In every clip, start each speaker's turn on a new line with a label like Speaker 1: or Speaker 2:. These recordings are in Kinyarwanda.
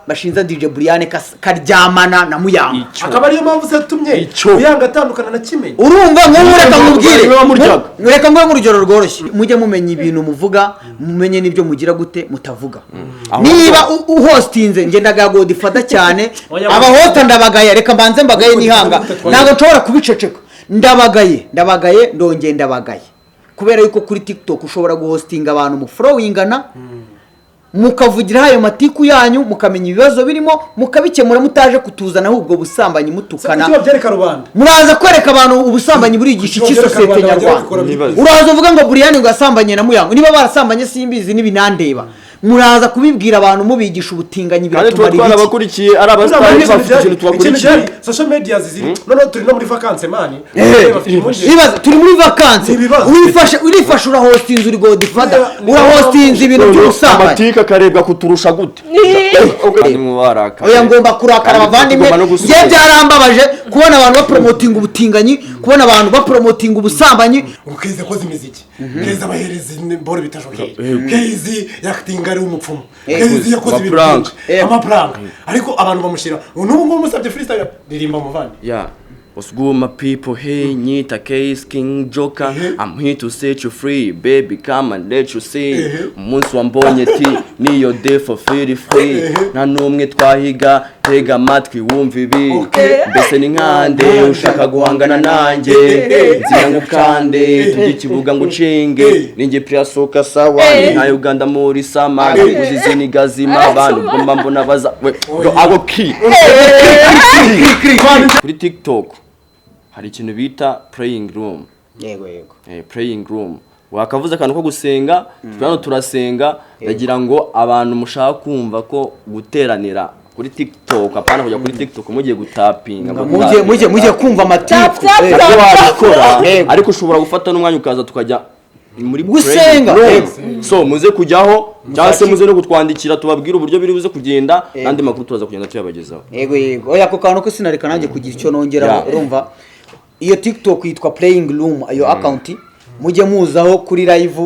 Speaker 1: Bashinza DJ Brian karyamana na Muyango.
Speaker 2: Icyo.
Speaker 3: Akaba ariyo mpamvu se yatumye
Speaker 2: Icyo.
Speaker 3: Muyango atandukana na Kimenyi.
Speaker 1: Urumva, nk'ubu reka nkubwire.
Speaker 2: Niwe wamuryaga.
Speaker 1: Reka nguhe nk'urugero rworoshye. Mujye mumenya ibintu muvuga, mumenye n'ibyo mugira gute mutavuga. Niba uhostinze, njye ndagaya Godfather cyane.
Speaker 3: Oya,
Speaker 1: Abahota ndabagaya, reka mbanze mbagaye n'ihanga.
Speaker 3: Godfather.
Speaker 1: Ntabwo nshobora kubiceceka. Ndabagaye, ndabagaye, ndongeye ndabagaye, kubera yuko kuri TikTok ushobora guhostinga abantu mufollowingana, mukavugiraho ayo matiku yanyu, mukamenya ibibazo birimo, mukabikemura, mutaje kutuzanaho ubwo busambanyi mutukana.
Speaker 3: Kuki babyereka rubanda?
Speaker 1: Muraza kwereka abantu ubusambanyi, burigisha iki
Speaker 3: Kuki babyereka
Speaker 1: sosiyete
Speaker 3: rubanda bajya
Speaker 1: nyarwanda?
Speaker 3: babikora?
Speaker 2: Ntibaze.
Speaker 1: Uraza uvuga ngo Buriyani ngo yasambanye na Muyango. Niba barasambanye simbizi, n'ibinandeba. Muraza kubibwira abantu mubigisha ubutinganyi,
Speaker 2: Kandi tuba
Speaker 1: biratumara iki?
Speaker 2: twarabakurikiye, ari abasitari, bafite ikintu
Speaker 3: Ikintu
Speaker 2: tubakurikiye.
Speaker 3: gihari, social media ziri, noneho turi no muri vacances, man. Bafite impungenge.
Speaker 1: Ibaze, turi muri vacances.
Speaker 3: Ni ibibazo.
Speaker 1: Urifashe, urifashe, urahostinze, uri Godfather, urahostinze ibintu by'ubusambanyi.
Speaker 2: Amatiku akarebwa kuturusha gute? Kandi mubarakaye.
Speaker 1: Oya, ngomba kurakara.
Speaker 2: Kandi
Speaker 1: Abavandimwe,
Speaker 2: tugomba no gusubiza.
Speaker 1: njye byarambabaje kubona abantu bapromotinga ubutinganyi, kubona abantu bapromotinga ubusambanyi.
Speaker 3: Ngo Keza akoze imiziki, Keza abahereza boro bita jokeri, Keza yakitinga ari umupfumu, Keza yakoze ibintu
Speaker 2: Amaprank.
Speaker 3: byinshi, amaprank, ariko abantu bamushyira n'ubu ngubu musabye freestyle ririmba muvandi.
Speaker 2: Yeah. What's good, my people? Hey, Nita Case, King Joker. I'm here to set you free, baby. Come and let you see. Umunsi wambonye ti niyo day for free free. Nta n'umwe twahiga, tega amatwi wumva ibi. Mbese ni nkande ushaka guhangana nanjye? Nzira ngo ukande, tujye ikibuga ngo ucinge. Ninjye Priyasoka sawa, ni nka Uganda muri sama. Nakuze izini gazima, abantu ngomba mbona baza. We, go, ako ki. Kuri TikTok hari ikintu bita praying room.
Speaker 1: Yego yego.
Speaker 2: Praying room, wakavuze akantu ko gusenga. Twe hano turasenga. Ndagira ngo abantu mushaka kumva ko guteranira kuri TikTok, apana kujya kuri TikTok mugiye gutapinga ngo
Speaker 1: Mujye kumva amatiku.
Speaker 4: Tap, tap, tap.
Speaker 2: Nabyo wabikora, ariko ushobora gufata n'umwanya ukaza tukajya muri
Speaker 1: Gusenga.
Speaker 2: praying room. So muze kujyaho cyangwa se muze no kutwandikira, tubabwire uburyo biri buze kugenda, n'andi makuru turaza kugenda tuyabagezaho.
Speaker 1: Yego, oya, ako kantu ko sinareka nanjye kugira icyo nongeraho. Urumva, iyo TikTok yitwa praying room, iyo account mujye muzaho kuri live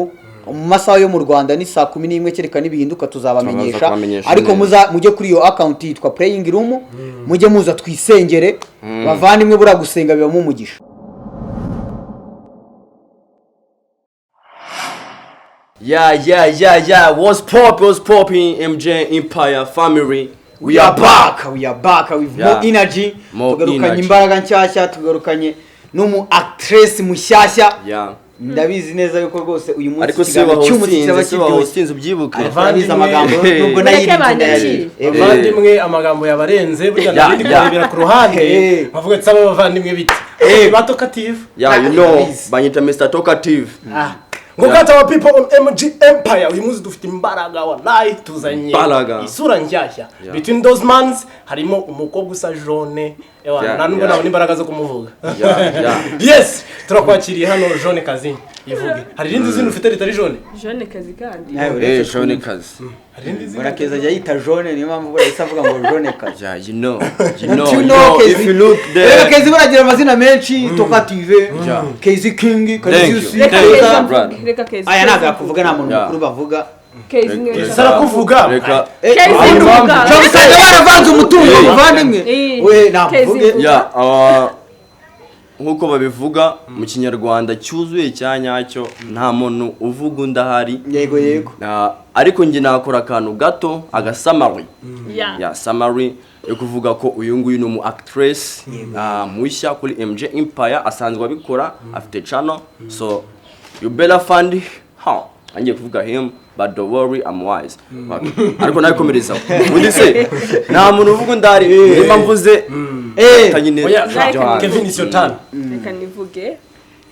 Speaker 1: mu masaha yo mu Rwanda ni saa 11, kereka nibihinduka tuzabamenyesha.
Speaker 2: Turaza kubamenyesha
Speaker 1: Ariko
Speaker 2: neza.
Speaker 1: muza mujye kuri iyo account yitwa praying room, mujye muza twisengere bavandimwe. Buriya gusenga bibamo umugisha.
Speaker 2: Yeah. What's pop? What's popping? MJ Empire family.
Speaker 1: We are back, we are back with more energy.
Speaker 2: More
Speaker 1: Tugarukanye
Speaker 2: energy.
Speaker 1: imbaraga nshyashya, tugarukanye n'umu actress mushyashya. Ndabizi neza yuko rwose uyu munsi
Speaker 2: Ariko si
Speaker 1: ikiganiro cy'umuziki kiraba
Speaker 2: wahosinze, si
Speaker 1: kiryoshye.
Speaker 2: wahosinze, ubyibuke.
Speaker 1: Ariko urabizi amagambo
Speaker 2: Hey.
Speaker 1: nubwo
Speaker 4: Mureke
Speaker 1: nayirinze
Speaker 4: banyakire.
Speaker 1: ndayarira. Yego.
Speaker 3: Abavandimwe, amagambo yabarenze burya. Nari ndi kurebera ku ruhande, bavuga ati: "Aba bavandimwe bite ba talkative?"
Speaker 2: Yeah, you know, banyita Mr. Talkative.
Speaker 3: Ngo kata our people on MG Empire, uyu munsi dufite imbaraga, wallahi tuzanye
Speaker 2: Imbaraga.
Speaker 3: isura nshyashya. Between those mans harimo umukobwa usa jaune. Ewa, nta nubwo nabona imbaraga zo kumuvuga. Yes, turakwakiriye hano, Jaune kazi. Ivuge, hari irindi zina ufite ritari Jaune?
Speaker 4: Jeune kazi kandi.
Speaker 1: Nawe uretse
Speaker 2: Eh, Jaune kazi.
Speaker 3: Hari irindi zina?
Speaker 1: Murakeza ajya yita Jaune, niyo mpamvu buriya ahise avuga ngo Jaune kazi.
Speaker 2: Yeah, you know. You know,
Speaker 1: You
Speaker 2: you
Speaker 1: know,
Speaker 2: know,
Speaker 1: Kezi.
Speaker 2: if you look
Speaker 1: Rero
Speaker 2: there.
Speaker 1: Kezi buragira amazina menshi: Talkative, Kezi King,
Speaker 2: Thank
Speaker 1: Kaziusi.
Speaker 2: you.
Speaker 4: Reka
Speaker 2: Thank you,
Speaker 4: Keza
Speaker 2: brother.
Speaker 4: mvuge, reka Keza.
Speaker 1: Aya ntabwo yakuvuga, nta muntu mukuru bavuga.
Speaker 4: Keza niwe
Speaker 2: Keza.
Speaker 4: nshaka.
Speaker 3: Sarakuvuga.
Speaker 2: Reka.
Speaker 4: Keza mvuga.
Speaker 1: Ushobora usanga baravanze umutungo, muvandimwe. We
Speaker 4: Kezi
Speaker 1: namuvuge.
Speaker 4: mvuga.
Speaker 2: Yeah, nk'uko babivuga mu Kinyarwanda cyuzuye cya nyacyo, nta muntu uvuga undi ahari.
Speaker 1: Yego yego.
Speaker 2: Ariko njye nakora akantu gato, agasummary. Ya summary yo kuvuga ko uyu nguyu ni umu actress mushya kuri MJ Empire. Asanzwe abikora, afite channel, so you better find how angiye kuvuga him, but don't worry, I'm wise. Okay. Ariko nabikomerezaho undi se nta muntu uvuga undi ahari, niba mvuze nyine
Speaker 3: Oya,
Speaker 2: byo hanze.
Speaker 3: Kevin, it's your turn.
Speaker 4: Reka nivuge.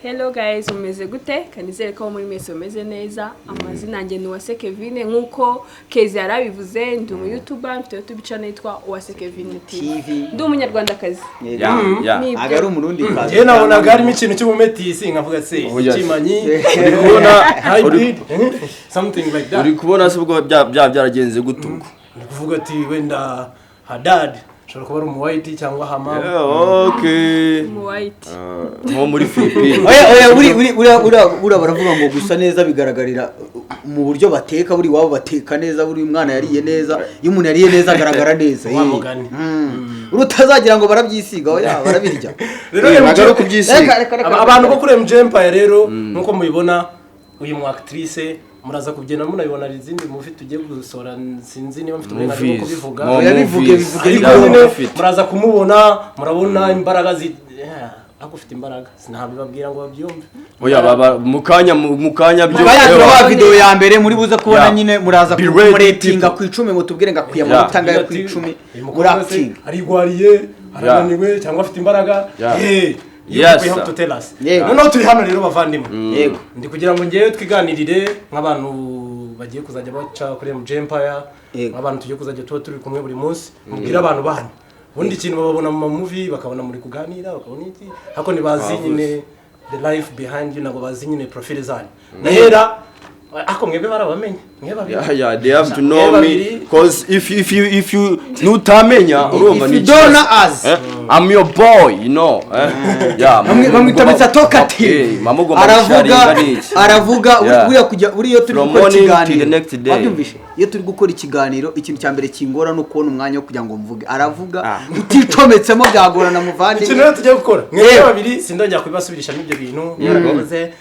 Speaker 4: Hello guys, mumeze gute? Kanizere ko muri mwese mumeze neza. Amazina yanjye ni Uwase Kevin, nk'uko Kezi yarabivuze, ndi umu YouTuber, mfite YouTube channel yitwa Uwase Kevin TV.
Speaker 1: TV.
Speaker 4: Ndi umunyarwandakazi.
Speaker 2: Yeah.
Speaker 4: Ni
Speaker 1: Ntabwo ari umurundi kazi.
Speaker 3: Njyewe nabonaga harimo ikintu cy'ubumetisi, nkavuga se
Speaker 2: Oya.
Speaker 3: kimanyi
Speaker 2: Uri kubona
Speaker 3: hybrid, something like that.
Speaker 2: Uri kubona se ubwo byaragenze gute ubwo?
Speaker 3: Ni kuvuga ati wenda hadad Ashobora kuba ari umu white cyangwa hama.
Speaker 2: Yeah, okay.
Speaker 4: Mu white.
Speaker 2: Nko muri Philippines.
Speaker 1: Oya, oya, buri buri buriya buriya buriya baravuga ngo gusa neza bigaragarira mu buryo bateka. Buri wabo bateka neza, buri mwana yariye neza. Iyo umuntu yariye neza agaragara neza.
Speaker 3: Wa mugani.
Speaker 1: Utazagira ngo barabyisiga, oya, barabirya.
Speaker 3: Rero
Speaker 2: Eh,
Speaker 3: MJ
Speaker 2: ntabwo ari ukubyisiga.
Speaker 1: Reka, reka, reka.
Speaker 3: Abantu bo kuri MJ Empire rero, nkuko mubibona, uyu mu actrice muraza kugenda munabibona, hari izindi movie tugiye gusohora, sinzi niba mfite uburenganzira bwo
Speaker 2: Movies.
Speaker 3: kubivuga.
Speaker 2: More
Speaker 1: Oya, bivuge,
Speaker 2: movies.
Speaker 1: bivuge,
Speaker 3: Ariko
Speaker 2: Yeah,
Speaker 3: nyine
Speaker 2: ufite.
Speaker 3: muraza kumubona, murabona imbaraga zi, yeah, ariko ufite imbaraga, sinabibabwira ngo babyumve.
Speaker 2: Oya, baba mu kanya byo.
Speaker 1: Kanya turabaha video ya mbere muri buze kubona.
Speaker 2: Yeah.
Speaker 1: Nyine muraza
Speaker 2: Be ready,
Speaker 1: kumuretinga
Speaker 2: people.
Speaker 1: ku 10, mutubwire ngo akwiye
Speaker 2: Yeah.
Speaker 1: amanota angahe ku
Speaker 3: Ati,
Speaker 1: 10
Speaker 3: uyu
Speaker 1: muri
Speaker 3: mukobwa se
Speaker 1: acting.
Speaker 3: arigwariye, arananiwe cyangwa afite imbaraga?
Speaker 2: Yeah.
Speaker 3: Hey, you
Speaker 2: Yes,
Speaker 3: people have
Speaker 2: sir.
Speaker 3: to tell us.
Speaker 1: Yego.
Speaker 3: Noneho turi hano rero, bavandimwe,
Speaker 1: Yego.
Speaker 3: ndi kugira ngo ngewe twiganirire nk'abantu bagiye kuzajya baca kuri MJ Empire,
Speaker 1: Yego.
Speaker 3: nk'abantu tugiye kuzajya tuba turi kumwe buri munsi, mubwire abantu banyu. Ubundi ikintu bababona mu ma movie, bakabona muri kuganira, bakabona iki, ariko ntibazi nyine the life behind you, ntabwo bazi nyine profile zanyu. Nahera ariko mwebwe barabamenye, mwe babiri.
Speaker 2: Yeah, they have to know me,
Speaker 3: Babiri.
Speaker 2: 'cause if you nutamenya, urumva
Speaker 1: If
Speaker 2: ni
Speaker 1: you don't
Speaker 2: ikibazo.
Speaker 1: know us.
Speaker 2: Eh? I'm your boy. Eh? Yeah,
Speaker 1: Bamwita Mr. Talkative.
Speaker 2: Eh, mama ugomba
Speaker 1: Aravuga,
Speaker 2: gusharinga n'iki.
Speaker 1: aravuga.
Speaker 2: Yeah.
Speaker 1: Buriya kujya buriya iyo turi
Speaker 2: From
Speaker 1: gukora
Speaker 2: morning to
Speaker 1: ikiganiro,
Speaker 2: the next day.
Speaker 1: wabyumvishe, iyo turi gukora ikiganiro, ikintu cya mbere kingora ni ukubona umwanya wo kugira ngo mvuge. Aravuga,
Speaker 2: Ah.
Speaker 1: uticometsemo byagorana,
Speaker 3: Ikintu
Speaker 1: muvandimwe.
Speaker 3: rero tugiye gukora, mwebwe
Speaker 1: Yego.
Speaker 3: babiri, sindongera kubibasubirishamo ibyo bintu mwarabivuze.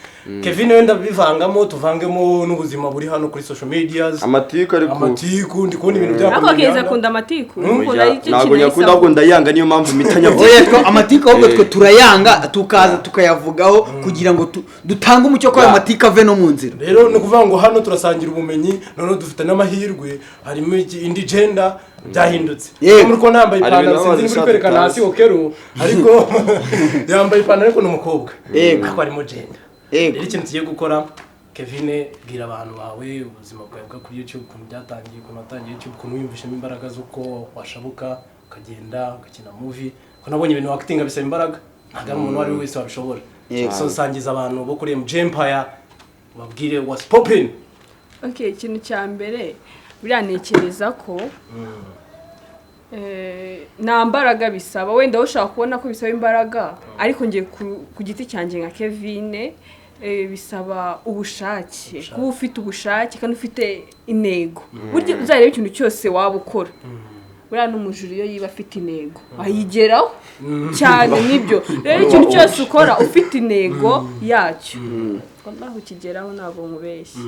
Speaker 3: Kevin wenda bivangamo, tuvangemo n'ubuzima buri hano kuri social medias.
Speaker 2: Amatiku ariko.
Speaker 3: Amatiku, ndi kubona ibintu
Speaker 4: Ariko
Speaker 3: byakomeye.
Speaker 4: Keza akunda amatiku. Ukunda
Speaker 2: Oya,
Speaker 4: icyo
Speaker 2: ntabwo
Speaker 4: kintu
Speaker 2: nyakunda,
Speaker 4: ahisamo.
Speaker 2: ahubwo ndayanga, niyo mpamvu mpita nyavuga.
Speaker 1: Oya, twe amatiku ahubwo
Speaker 2: Eh.
Speaker 1: twe turayanga, tukaza tukayavugaho kugira ngo dutange umucyo ko ayo
Speaker 2: Yeah.
Speaker 1: matiku ave no mu nzira.
Speaker 3: Rero ni ukuvuga ngo hano turasangira ubumenyi, noneho dufite n'amahirwe, harimo indi gender, byahindutse.
Speaker 1: Yego.
Speaker 3: Muri kubona yambaye
Speaker 2: Hari
Speaker 3: ipantaro,
Speaker 2: ibintu
Speaker 3: sinzi niba uri
Speaker 2: baba
Speaker 3: kwerekana
Speaker 2: tutazi.
Speaker 3: hasi okero, ariko yambaye ipantaro, ariko ni umukobwa.
Speaker 1: Yego.
Speaker 3: Ariko harimo gender.
Speaker 1: Yego.
Speaker 3: Rero ikintu tugiye gukora, Kevin, bwira abantu bawe ubuzima bwawe bwo kuri YouTube, ukuntu byatangiye, ukuntu watangiye YouTube, ukuntu wiyumvishemo imbaraga z'uko washabuka ukagenda ugakina movie, ko nabonye ibintu wakitinga bisaba imbaraga, ntabwo ari umuntu uwo ari we wese wabishobora.
Speaker 1: Yego.
Speaker 3: So sangiza abantu bo kuri MJ Empire, ubabwire what's popping.
Speaker 4: Okay, ikintu cya mbere, buriya ntekereza ko nta mbaraga bisaba. Wenda wowe ushobora kubona ko bisaba imbaraga, ariko ngiye ku giti cyanjye nka Kevin, bisaba ubushake, kuba ufite ubushake kandi ufite intego. Burya uzareba ikintu cyose waba ukora, buriya n'umujura iyo yiba afite intego ayigeraho cyane. Nibyo rero, ikintu cyose ukora ufite intego yacyo, wallahi ukigeraho, ntabwo nkubeshye.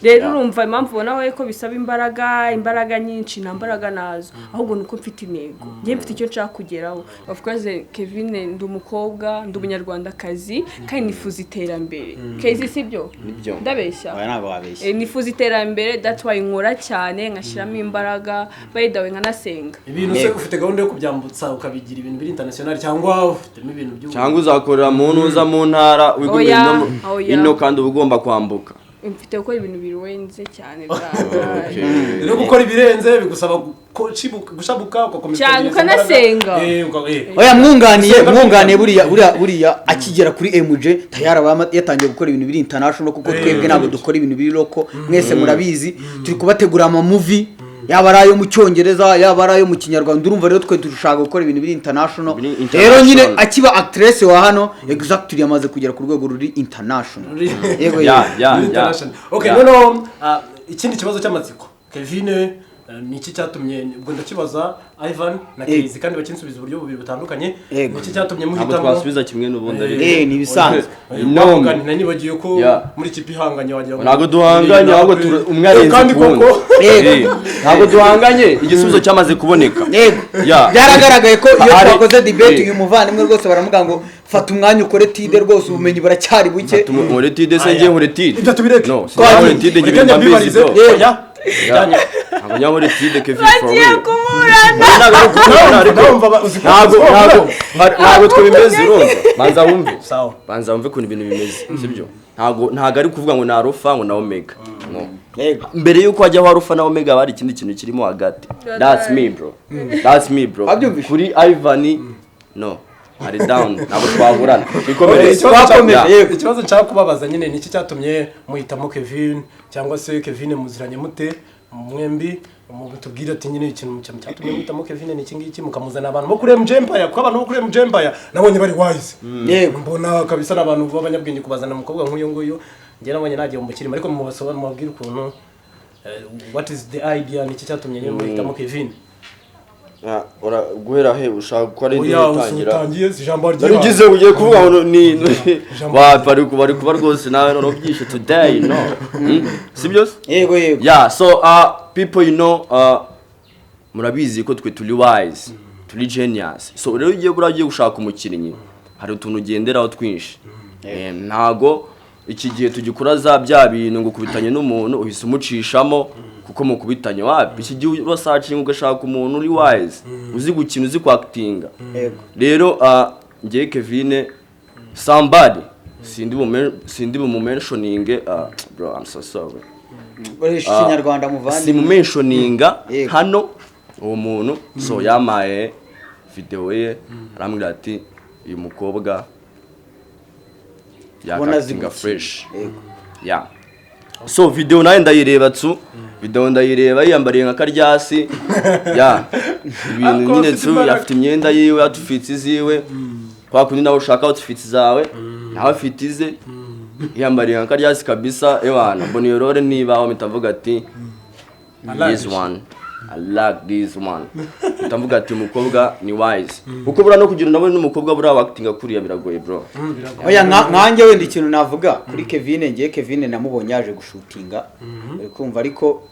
Speaker 4: Rero urumva impamvu ubona wowe ko bisaba imbaraga, imbaraga nyinshi, nta mbaraga nazo, ahubwo ni uko mfite intego, njye mfite icyo nshaka kugeraho. Of course, Kevin, ndi umukobwa, ndi umunyarwandakazi kandi nifuza iterambere. Kezi, sibyo?
Speaker 2: Nibyo.
Speaker 4: Ndabeshya?
Speaker 1: Oya, ntabwo wabeshya.
Speaker 4: Nifuza iterambere, that's why nkora cyane, nkashyiramo imbaraga, by the way nkanasenga.
Speaker 3: Ibintu se ufite gahunda yo kubyambutsa ukabigira ibintu biri international, cyangwa ufitemo ibintu by'ubu
Speaker 2: Cyangwa uzakorera mu ntuza mu ntara wigumira
Speaker 4: Oya,
Speaker 2: ino
Speaker 4: oya.
Speaker 2: ino, kandi uba ugomba kwambuka?
Speaker 4: Mfite gukora ibintu birenze cyane.
Speaker 3: Rero gukora ibirenze bigusaba gushabuka, ugakomeza
Speaker 4: Cyane,
Speaker 3: ukagira izo
Speaker 4: ukanasenga.
Speaker 3: mbaraga.
Speaker 1: Oya, mwunganiye.
Speaker 3: Gusenga.
Speaker 1: Mwunganiye, buriya akigera kuri MJ tayari aba yatangiye gukora ibintu biri international, kuko twebwe ntabwo dukora ibintu biri local. Mwese murabizi, turi kubategura ama movie, yaba ari ayo mu Cyongereza, yaba ari ayo mu Kinyarwanda. Urumva rero twe dushaka gukora ibintu biri international.
Speaker 2: Biri
Speaker 1: Rero nyine
Speaker 2: international.
Speaker 1: akiba actress wa hano, exactly yamaze kugera ku rwego ruri international. Yego. Yego.
Speaker 2: Ya.
Speaker 3: International. Okay,
Speaker 2: Ya.
Speaker 3: noneho ikindi kibazo cy'amatsiko, Kevin, ni iki cyatumye, ubwo ndakibaza Ivan na
Speaker 1: Yego.
Speaker 3: Kezi, kandi bakinsubiza uburyo bubiri butandukanye,
Speaker 1: Yego.
Speaker 3: ni iki cyatumye
Speaker 2: Ntabwo
Speaker 3: muhitamo
Speaker 2: twasubiza kimwe n'ubundi ariko.
Speaker 1: Ni ibisanzwe.
Speaker 2: No.
Speaker 3: Nanibagiwe ko
Speaker 2: Yeah.
Speaker 3: muri ikipe ihanganye wagira ngo
Speaker 2: Ntabwo duhanganye, ahubwo umwe arenze
Speaker 3: Kandi
Speaker 2: ku wundi.
Speaker 3: koko.
Speaker 1: Yego.
Speaker 2: Ntabwo duhanganye, igisubizo cyamaze kuboneka.
Speaker 1: Yego.
Speaker 2: Ya.
Speaker 1: Byaragaragaye ko iyo twakoze debate, uyu muvandimwe rwose baramuga ngo fata umwanya ukore étude, rwose ubumenyi buracyari buke.
Speaker 2: Nkore étude se? Ngiye nkore étude?
Speaker 3: Ibyo tubireke.
Speaker 2: No, sinjya nkore étude, njye
Speaker 3: Mureke
Speaker 2: ibintu mba mbizi
Speaker 3: mbibarize.
Speaker 2: bro.
Speaker 3: Oya.
Speaker 2: Ntabwo njya nkore étude, Kevin, for
Speaker 4: Bagiye
Speaker 2: real.
Speaker 4: kuburana.
Speaker 2: Ntabwo ari ukuburana, ariko
Speaker 3: Ndumva uzi ko
Speaker 2: ntabwo twe bimeze, urumva, banza wumve.
Speaker 3: Sawa.
Speaker 2: Banza wumve ukuntu ibintu bimeze, sibyo? Ntabwo ari kuvuga ngo ni alpha ngo na omega, no.
Speaker 1: Yego.
Speaker 2: Mbere yuko hajyaho alpha na omega, haba hari ikindi kintu kirimo hagati. That's me, bro, that's me, bro.
Speaker 1: Wabyumvise?
Speaker 2: Kuri Ivan, no, ari down, ntabwo twaburana. Twikomereze.
Speaker 1: Twakomeje,
Speaker 2: Yeah.
Speaker 1: yego.
Speaker 3: Ikibazo nshaka kubabaza nyine, ni iki cyatumye muhitamo Kevin, cyangwa se Kevin muziranye mute mwembi? Tubwire ati nyine ikintu cyatumye muhitamo Kevin ni iki ngiki, mukamuzana abantu bo kuri MJ Empire, kuko abantu bo kuri MJ Empire nabonye bari wise. Mbona kabisa n'abantu b'abanyabwenge kubazana umukobwa nk'uyu nguyu. Njye nabonye nagiye mu kirima, ariko mubasobanurire, mubabwire ukuntu what is the idea, ni iki cyatumye nyine muhitamo Kevin?
Speaker 2: Ah, guhera he ushaka ko ari
Speaker 3: Oya,
Speaker 2: utangira?
Speaker 3: Utangiye si ijambo
Speaker 2: Nari ugize ugiye kuvuga ngo ni
Speaker 3: Ijambo
Speaker 2: wa bari kuba rwose nawe noneho byishe today, no? Si byo se?
Speaker 1: Yego.
Speaker 2: Yeah, so people, murabizi ko twe turi wise, turi genius. So rero ugiye buriya ugiye gushaka umukinnyi, hari utuntu ugenderaho twinshi. Ntago iki gihe tugikora za bya bintu ngo ukubitanye n'umuntu uhise umucishamo kuko mukubitanye. Wapi, iki gihe urasearchinga ugashaka umuntu uri wise, uzi gukina, uzi kwactinga. Rero njye Kevin, somebody sindi bumumentioninge, bro, I'm so sorry.
Speaker 1: Koresha Ikinyarwanda, muvandimwe.
Speaker 2: Simumentioninga hano uwo muntu. So yamaye video ye, arambwira ati uyu mukobwa
Speaker 1: Ubona azi
Speaker 2: yakactinga
Speaker 1: gukina.
Speaker 2: fresh. Yeah, so video nawe ndayireba tsu, video ndayireba yiyambariye nka karyasi ya ibintu
Speaker 3: Ariko
Speaker 2: nyine
Speaker 3: afite
Speaker 2: tsu
Speaker 3: imbaraga.
Speaker 2: Afite imyenda yiwe, outfits ziwe, kwa kundi nawe ushaka outfits zawe, nawe afite ize, yiyambariye nka karyasi kabisa. Ewana, mbona iyo role nibaho, mpita mvuga ati this one, I like this one. Mpita mvuga ati umukobwa ni wise, kuko buriya no kugira ndabona n'umukobwa buriya wactinga kuriya biragoye, bro.
Speaker 1: Oya, nkanjye wenda ikintu navuga kuri Kevin, ngiye Kevin namubonye yaje gushootinga, uri kumva? Ariko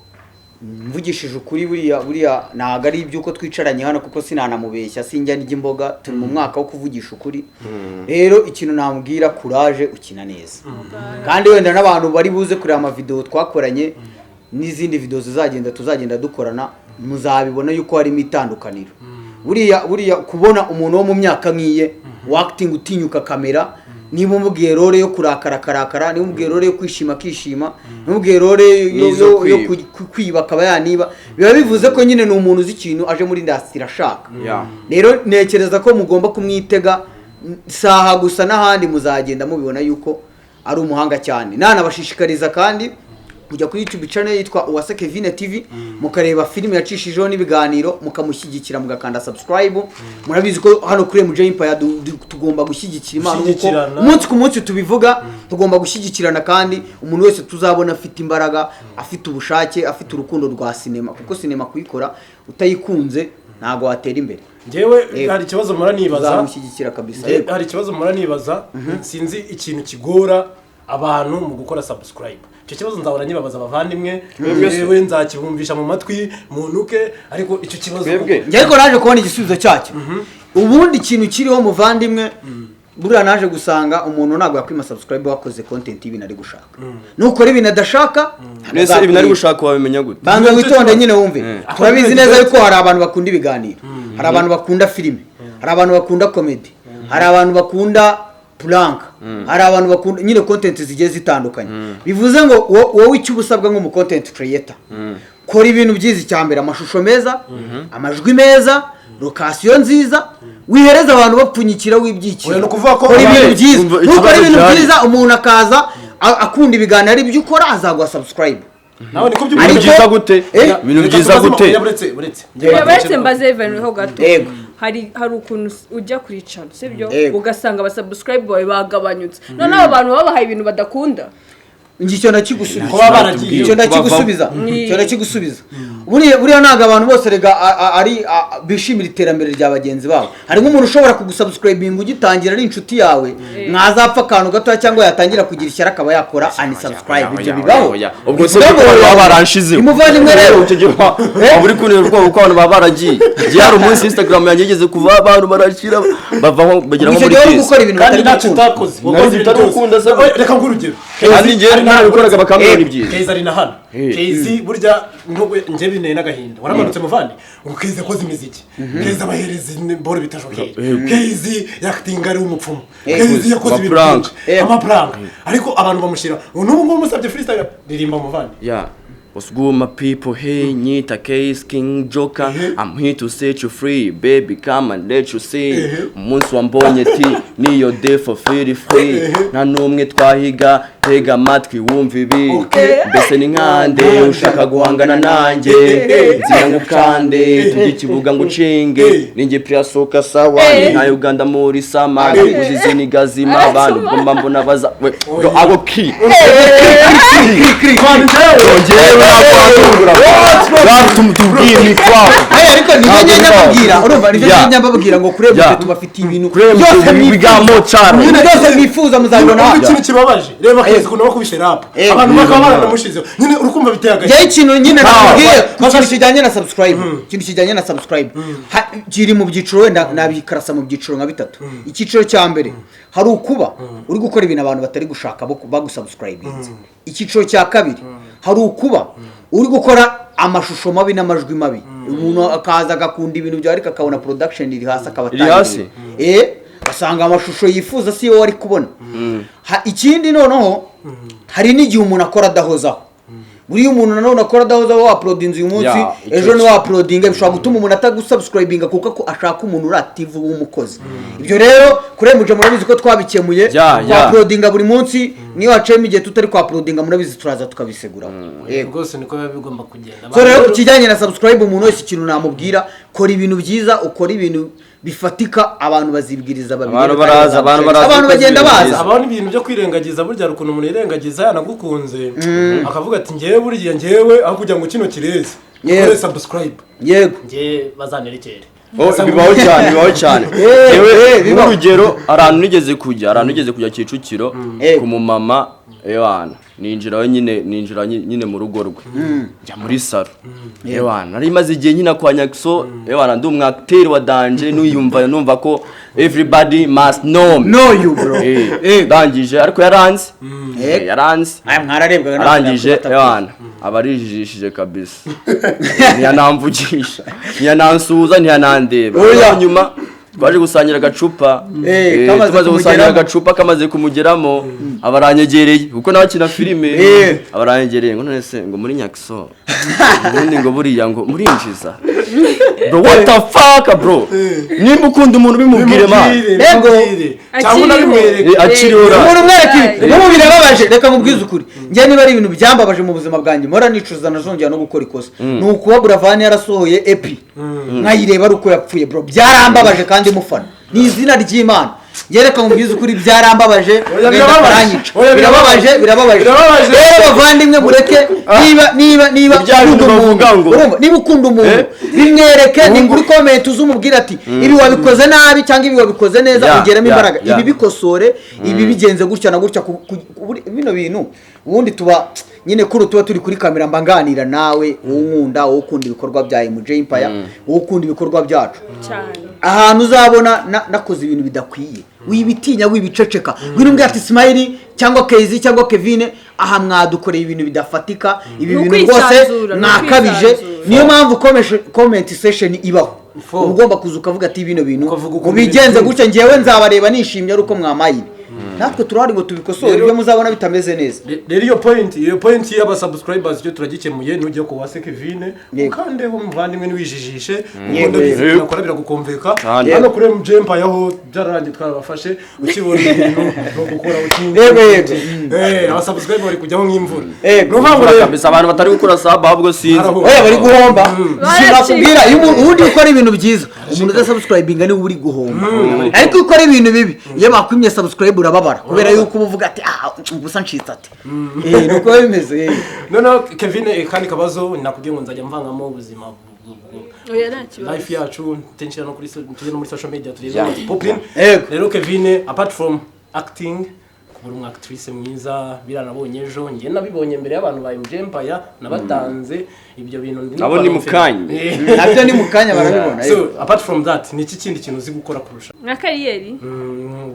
Speaker 1: mvugishije ukuri, buriya ntabwo ari iby'uko twicaranye hano, kuko sinanamubeshya, sinjya ndya imboga, turi mu mwaka wo kuvugisha ukuri. Rero ikintu namubwira, courage, ukina neza. Kandi wenda n'abantu bari buze kureba amavideo twakoranye n'izindi video zizagenda tuzagenda dukorana, muzabibona yuko harimo itandukaniro. Buriya kubona umuntu wo mu myaka nk'iye wacting, utinyuka kamera, niba umubwiye role yo kurakara akarakara, niba umubwiye role yo kwishima akishima, niba umubwiye role
Speaker 2: N'izo
Speaker 1: yo
Speaker 2: kwiba.
Speaker 1: kwiba akaba yaniba, biba bivuze ko nyine ni umuntu uzi ikintu aje muri industry ashaka. Rero ntekereza ko mugomba kumwitega saha gusa, n'ahandi muzagenda mubibona yuko ari umuhanga cyane. Nanabashishikariza kandi kujya kuri YouTube channel yitwa Uwase Kevin TV, mukareba filime yacishijeho n'ibiganiro, mukamushyigikira, mugakanda subscribe. Murabizi ko hano kuri MJ Empire tugomba gushyigikira impano nk'uko
Speaker 3: Gushyigikirana.
Speaker 1: umunsi ku munsi tubivuga. Tugomba gushyigikirana, kandi umuntu wese tuzabona afite imbaraga, afite ubushake, afite urukundo rwa sinema, kuko sinema kuyikora utayikunze ntabwo watera imbere.
Speaker 3: Njyewe
Speaker 1: Yego.
Speaker 3: hari ikibazo mpora nibaza.
Speaker 1: Tuzamushyigikira kabisa.
Speaker 3: Njye hari ikibazo mpora nibaza, sinzi ikintu kigora abantu mu gukora subscribe. Icyo kibazo nzahora nyibabaza abavandimwe, yewe nzakibumvisha mu matwi muntuke, ariko icyo kibazo
Speaker 2: Twebwe.
Speaker 1: Njye ariko naje kubona igisubizo cyacyo. Ubundi ikintu kiriho, muvandimwe, buriya naje gusanga umuntu ntabwo yakwima subscribe wakoze content y'ibintu ari gushaka. Nukora ibintu adashaka,
Speaker 2: Mbese ibintu ari gushaka wabimenya gute?
Speaker 1: Banza witonde nyine wumve. Turabizi neza yuko hari abantu bakunda ibiganiro, hari abantu bakunda filime, hari abantu bakunda comedy, hari abantu bakunda prank, hari abantu bakunda nyine content zigiye zitandukanye. Bivuze ngo wowe icyo uba usabwa nk'umu content creator, kora ibintu byiza. Icya mbere, amashusho meza, amajwi meza, location nziza, wihereza abantu bapfunyikira, wibyikira.
Speaker 3: Oya, ni ukuvuga ko
Speaker 1: Kora ibintu byiza.
Speaker 2: Umva,
Speaker 1: Nukora
Speaker 2: ikibazo
Speaker 1: ibintu
Speaker 2: gihari.
Speaker 1: byiza, umuntu akaza akunda ibiganiro ari byo ukora, azaguha subscribe.
Speaker 3: Nawe niko
Speaker 2: Ibintu
Speaker 1: Ariko-
Speaker 2: byiza gute?
Speaker 1: Eh?
Speaker 2: Ibintu byiza gute?
Speaker 3: Buretse.
Speaker 4: Uretse mbaze Even ho gato.
Speaker 1: Yego.
Speaker 4: Hari ukuntu ujya kuri channel, sibyo?
Speaker 1: Yego.
Speaker 4: Ugasanga abasubscribe bawe bagabanyutse, noneho abo bantu babahaye ibintu badakunda.
Speaker 1: Njye icyo ndakigusubiza.
Speaker 3: Kuba baragiye.
Speaker 1: Icyo ndakigusubiza, icyo ndakigusubiza. Buriya ntabwo abantu bose rega ari bishimira iterambere rya bagenzi babo. Hari nk'umuntu ushobora kugusubscribinga ugitangira ari inshuti yawe, mwazapfa akantu gatoya cyangwa yatangira kugira ishyari akaba yakora unsubscribe. Ibyo bibaho.
Speaker 2: Ubwo se
Speaker 1: Bivuga
Speaker 2: kuko
Speaker 1: ngo
Speaker 2: abantu baba baranshizeho?
Speaker 1: Umuvandimwe rero
Speaker 2: Icyo gihe waba uri kunera ubwoba kuko abantu baba baragiye. Igihe hari umunsi Instagram yanjye yigeze kuva, abantu barashira bavaho bagera nko
Speaker 1: Icyo
Speaker 2: muri
Speaker 1: gihe uri
Speaker 2: kesi.
Speaker 1: gukora ibintu
Speaker 3: Kandi
Speaker 1: batari
Speaker 3: ntacyo
Speaker 1: gukunda.
Speaker 3: utakoze.
Speaker 2: Nari
Speaker 3: Wakoze ibintu
Speaker 2: bitari
Speaker 3: byose.
Speaker 2: gukunda se.
Speaker 3: Oya, reka nguhe urugero.
Speaker 2: Kandi njye ntabikoraga bakambwira ni byiza.
Speaker 3: Keza ari na hano. Kezi burya nubwo njye binteye n'agahinda, waramanutse muvandi ngo Kezi yakoze imiziki, Kezi abahereza boro bita jokeri, Kezi yactinga ari umupfumu, Kezi yakoze ibintu
Speaker 2: Amaprank.
Speaker 3: byinshi, amaprank, ariko abantu bamushyira n'ubu ngubu musabye freestyle ririmba, muvandi.
Speaker 2: Yeah. What's good, my people? Hey, Nyita Case, King Joker. I'm here to set you free, baby. Come and let you see. Umunsi wambonye ti niyo day for feel free. Nta n'umwe twahiga. Tega amatwi wumva ibi. Mbese ni nkande ushaka guhangana nanjye? Nzira ngo ukande, tujye ikibuga ngo ucinge. Ninjye pirasoka sawa, ni nka Uganda muri sama. Uzizi ni gazima, abantu ngomba mbona baza. We, bro, I kill. Njyewe ntabwo tubwiye ni kwawe.
Speaker 1: Aya, ariko nibyo ngenda mbabwira, urumva, nibyo ngenda mbabwira ngo kuri MJ tubafitiye ibintu
Speaker 2: Kuri MJ
Speaker 1: byose
Speaker 2: we got more channel.
Speaker 1: Ibintu byose mwifuza muzabibona
Speaker 3: Urumva
Speaker 1: hano.
Speaker 3: ikintu kibabaje? Reba Kezi ukuntu bakubise rap, abantu bakaba baranamushizeho nyine, urukumva biteye
Speaker 1: Njyewe
Speaker 3: agahinda.
Speaker 1: ikintu nyine nakubwiye ku kintu kijyanye na subscribe, ikintu kijyanye na subscribe kiri mu byiciro, wenda nabikarasa mu byiciro nka bitatu. Icyiciro cya mbere, hari ukuba uri gukora ibintu abantu batari gushaka bo bagusubscribinze. Icyiciro cya kabiri, hari ukuba uri gukora amashusho mabi n'amajwi mabi, umuntu akaza agakunda ibintu byawe ariko akabona production iri hasi, akaba
Speaker 2: Iri hasi?
Speaker 1: Asanga amashusho yifuza si yo wari kubona. Ikindi noneho, hari n'igihe umuntu akora adahozaho. Buriya umuntu nanone akora adahozaho, wauploadinze uyu munsi,
Speaker 2: Ya, icyo
Speaker 1: ejo niwe wauploadinga, bishobora gutuma umuntu atagusubscribinga kuko ko ashaka umuntu uri active w'umukozi. Ibyo rero kuri MJ murabizi ko twabikemuye. Twauploadinga buri munsi. Niyo haciyemo igihe tutari kwauploadinga, murabizi turaza tukabiseguraho. Yego.
Speaker 3: Rwose niko biba bigomba kugenda.
Speaker 1: So rero ku kijyanye na subscribe, umuntu wese ikintu namubwira, kora ibintu byiza, ukora ibintu bifatika, abantu bazibwiriza babigere.
Speaker 2: Abantu baraza, abantu baraza.
Speaker 1: Abantu bagenda
Speaker 2: ibintu
Speaker 1: baza.
Speaker 2: byiza.
Speaker 3: Habaho n'ibintu byo kwirengagiza. Burya hari ukuntu umuntu yirengagiza yanagukunze, akavuga ati: "Ngewe buriya, ngewe aho kugira ngo kino kireze, ukore subscribe,
Speaker 1: Yego.
Speaker 3: ngewe bazanerekere."
Speaker 2: Oh, bibaho cyane, bibaho cyane. Yewe,
Speaker 1: Bibaho.
Speaker 2: nk'urugero, hari ahantu nigeze kujya Kicukiro ku mumama. Ewana, ninjirayo nyine, ninjira nyine mu rugo rwe, njya muri salo. Ewana, nari maze igihe nyina kwa Nyakiso. Ewana, ndi umwakiteri wa danger, nuyumva numva ko everybody must know me.
Speaker 1: Know you, bro.
Speaker 2: Ndangije, ariko yaranze. Yaranze.
Speaker 1: Aya, mwararebwaga.
Speaker 2: Arangije, ewana, aba arijijishije kabisa, ntiyanamvugisha, ntiyanansuhuza, ntiyanandeba.
Speaker 1: Oya.
Speaker 2: Nyuma twaje gusangira agacupa.
Speaker 1: Kamaze
Speaker 2: Tumaze gusangira
Speaker 1: kumugeramo.
Speaker 2: agacupa, kamaze kumugeramo, aba aranyegereye kuko nawe akina filime. Aba aranyegereye ngo: "None se ngo muri Nyakiso ubundi ngo buriya ngo murinjiza?" Bro, what the fuck, bro? Nimba ukunda umuntu, bimubwire, man.
Speaker 3: Bimubwire,
Speaker 1: Yego.
Speaker 3: bimubwire. Cyangwa
Speaker 4: Akiriho.
Speaker 3: unabimwereke.
Speaker 2: Akiriho ra.
Speaker 1: Umuntu umwereka ibi
Speaker 4: Yeah.
Speaker 1: n'ubu birababaje. Reka mubwize ukuri, njye niba ari ibintu byambabaje mu buzima bwanjye, mpora nicuza nazongera no gukora ikosa, ni ukuba Buravani yarasohoye EP nkayireba ari uko yapfuye. Bro, byarambabaje kandi mufana, ni izina ry'Imana. Njye reka mubwize ukuri, byarambabaje.
Speaker 3: Oya,
Speaker 1: Wenda
Speaker 3: birababaje.
Speaker 1: baranyica.
Speaker 3: Oya,
Speaker 1: birababaje, birababaje.
Speaker 3: Birababaje.
Speaker 1: Rero bavandimwe, mureke niba
Speaker 2: Bya bintu
Speaker 1: ukunda umuntu,
Speaker 2: bavuga ngo-
Speaker 1: urumva, niba ukunda umuntu, bimwereke. Ni kuri comment uzumubwira ati: "Ibi wabikoze nabi" cyangwa "Ibi wabikoze neza", ongeramo imbaraga, ibi bikosore, ibi bigenze gutya na gutya. Bino bintu ubundi tuba nyine kuri tuba turi kuri kamera, mba nganira nawe, wowe unkunda, wowe ukunda ibikorwa bya MJ Empire, wowe ukunda ibikorwa byacu.
Speaker 4: Cyane.
Speaker 1: Ahantu uzabona nakoze ibintu bidakwiye, wibitinya, wibiceceka, ngwino umbwira ati: "Smile cyangwa Kezi cyangwa Kevine, aha mwadukoreye ibintu bidafatika, ibi
Speaker 4: Ni
Speaker 1: bintu rwose
Speaker 4: ukwisanzura, ni
Speaker 1: mwakabije."
Speaker 4: ukwisanzura.
Speaker 1: Niyo mpamvu comment session ibaho. Uba ugomba kuza ukavuga ati: "Bino bintu
Speaker 3: Ukavuga ukuntu
Speaker 1: mubigenze
Speaker 3: ibintu
Speaker 1: gutya, ngewe nzabareba nishimye ari uko mwamaye ibi." Natwe turahari ngo tubikosore ibyo muzabona bitameze neza.
Speaker 3: Rero iyo point y'aba subscribers cyo turagikemuye. Nujya ku Wase Kevine, ukandeho muvandimwe, ntiwijijishe, kuko ndabizi binakora biragukomveka.
Speaker 2: Cyane.
Speaker 3: Hano kuri MJ Empire ho byararangiye, twarabafashe. Ukibona ibintu no gukora ukinze.
Speaker 1: Yego.
Speaker 3: Aba subscriber bari kujyaho nk'imvura.
Speaker 1: Yego.
Speaker 3: Ni ukuvuga ngo
Speaker 2: Imvura
Speaker 3: rero
Speaker 2: kabisa, abantu batari gukora sub ahubwo sinzi.
Speaker 3: Barahomba.
Speaker 1: Oya, bari guhomba. Sinakubwira, iyo ubundi ukora ibintu byiza, umuntu udasubscribinga niwe uri guhomba, ariko iyo ukora ibintu bibi, iyo bakwimye subscribe urababara, kubera yuko uba uvuga ati: "Ah, ubusa ncitse." Ati nuko biba bimeze.
Speaker 3: Noneho Kevin, kandi kabazo nakubwiye ngo nzajya mvangamo ubuzima
Speaker 4: Oya, nta kibazo.
Speaker 3: life yacu, tension no kuri tujye no muri social media turebe what's popping.
Speaker 1: Yego.
Speaker 3: Rero Kevin, apart from acting, kuba uri umu actrice mwiza, biranabonye ejo njye nabibonye mbere y'abantu ba MJ Empire, nabatanze ibyo bintu ndi
Speaker 2: Nabo ni mu kanya.
Speaker 1: Nabyo ni mu kanya barabibona.
Speaker 3: So apart from that, ni iki kindi kintu uzi gukora kurusha?
Speaker 4: Nka career?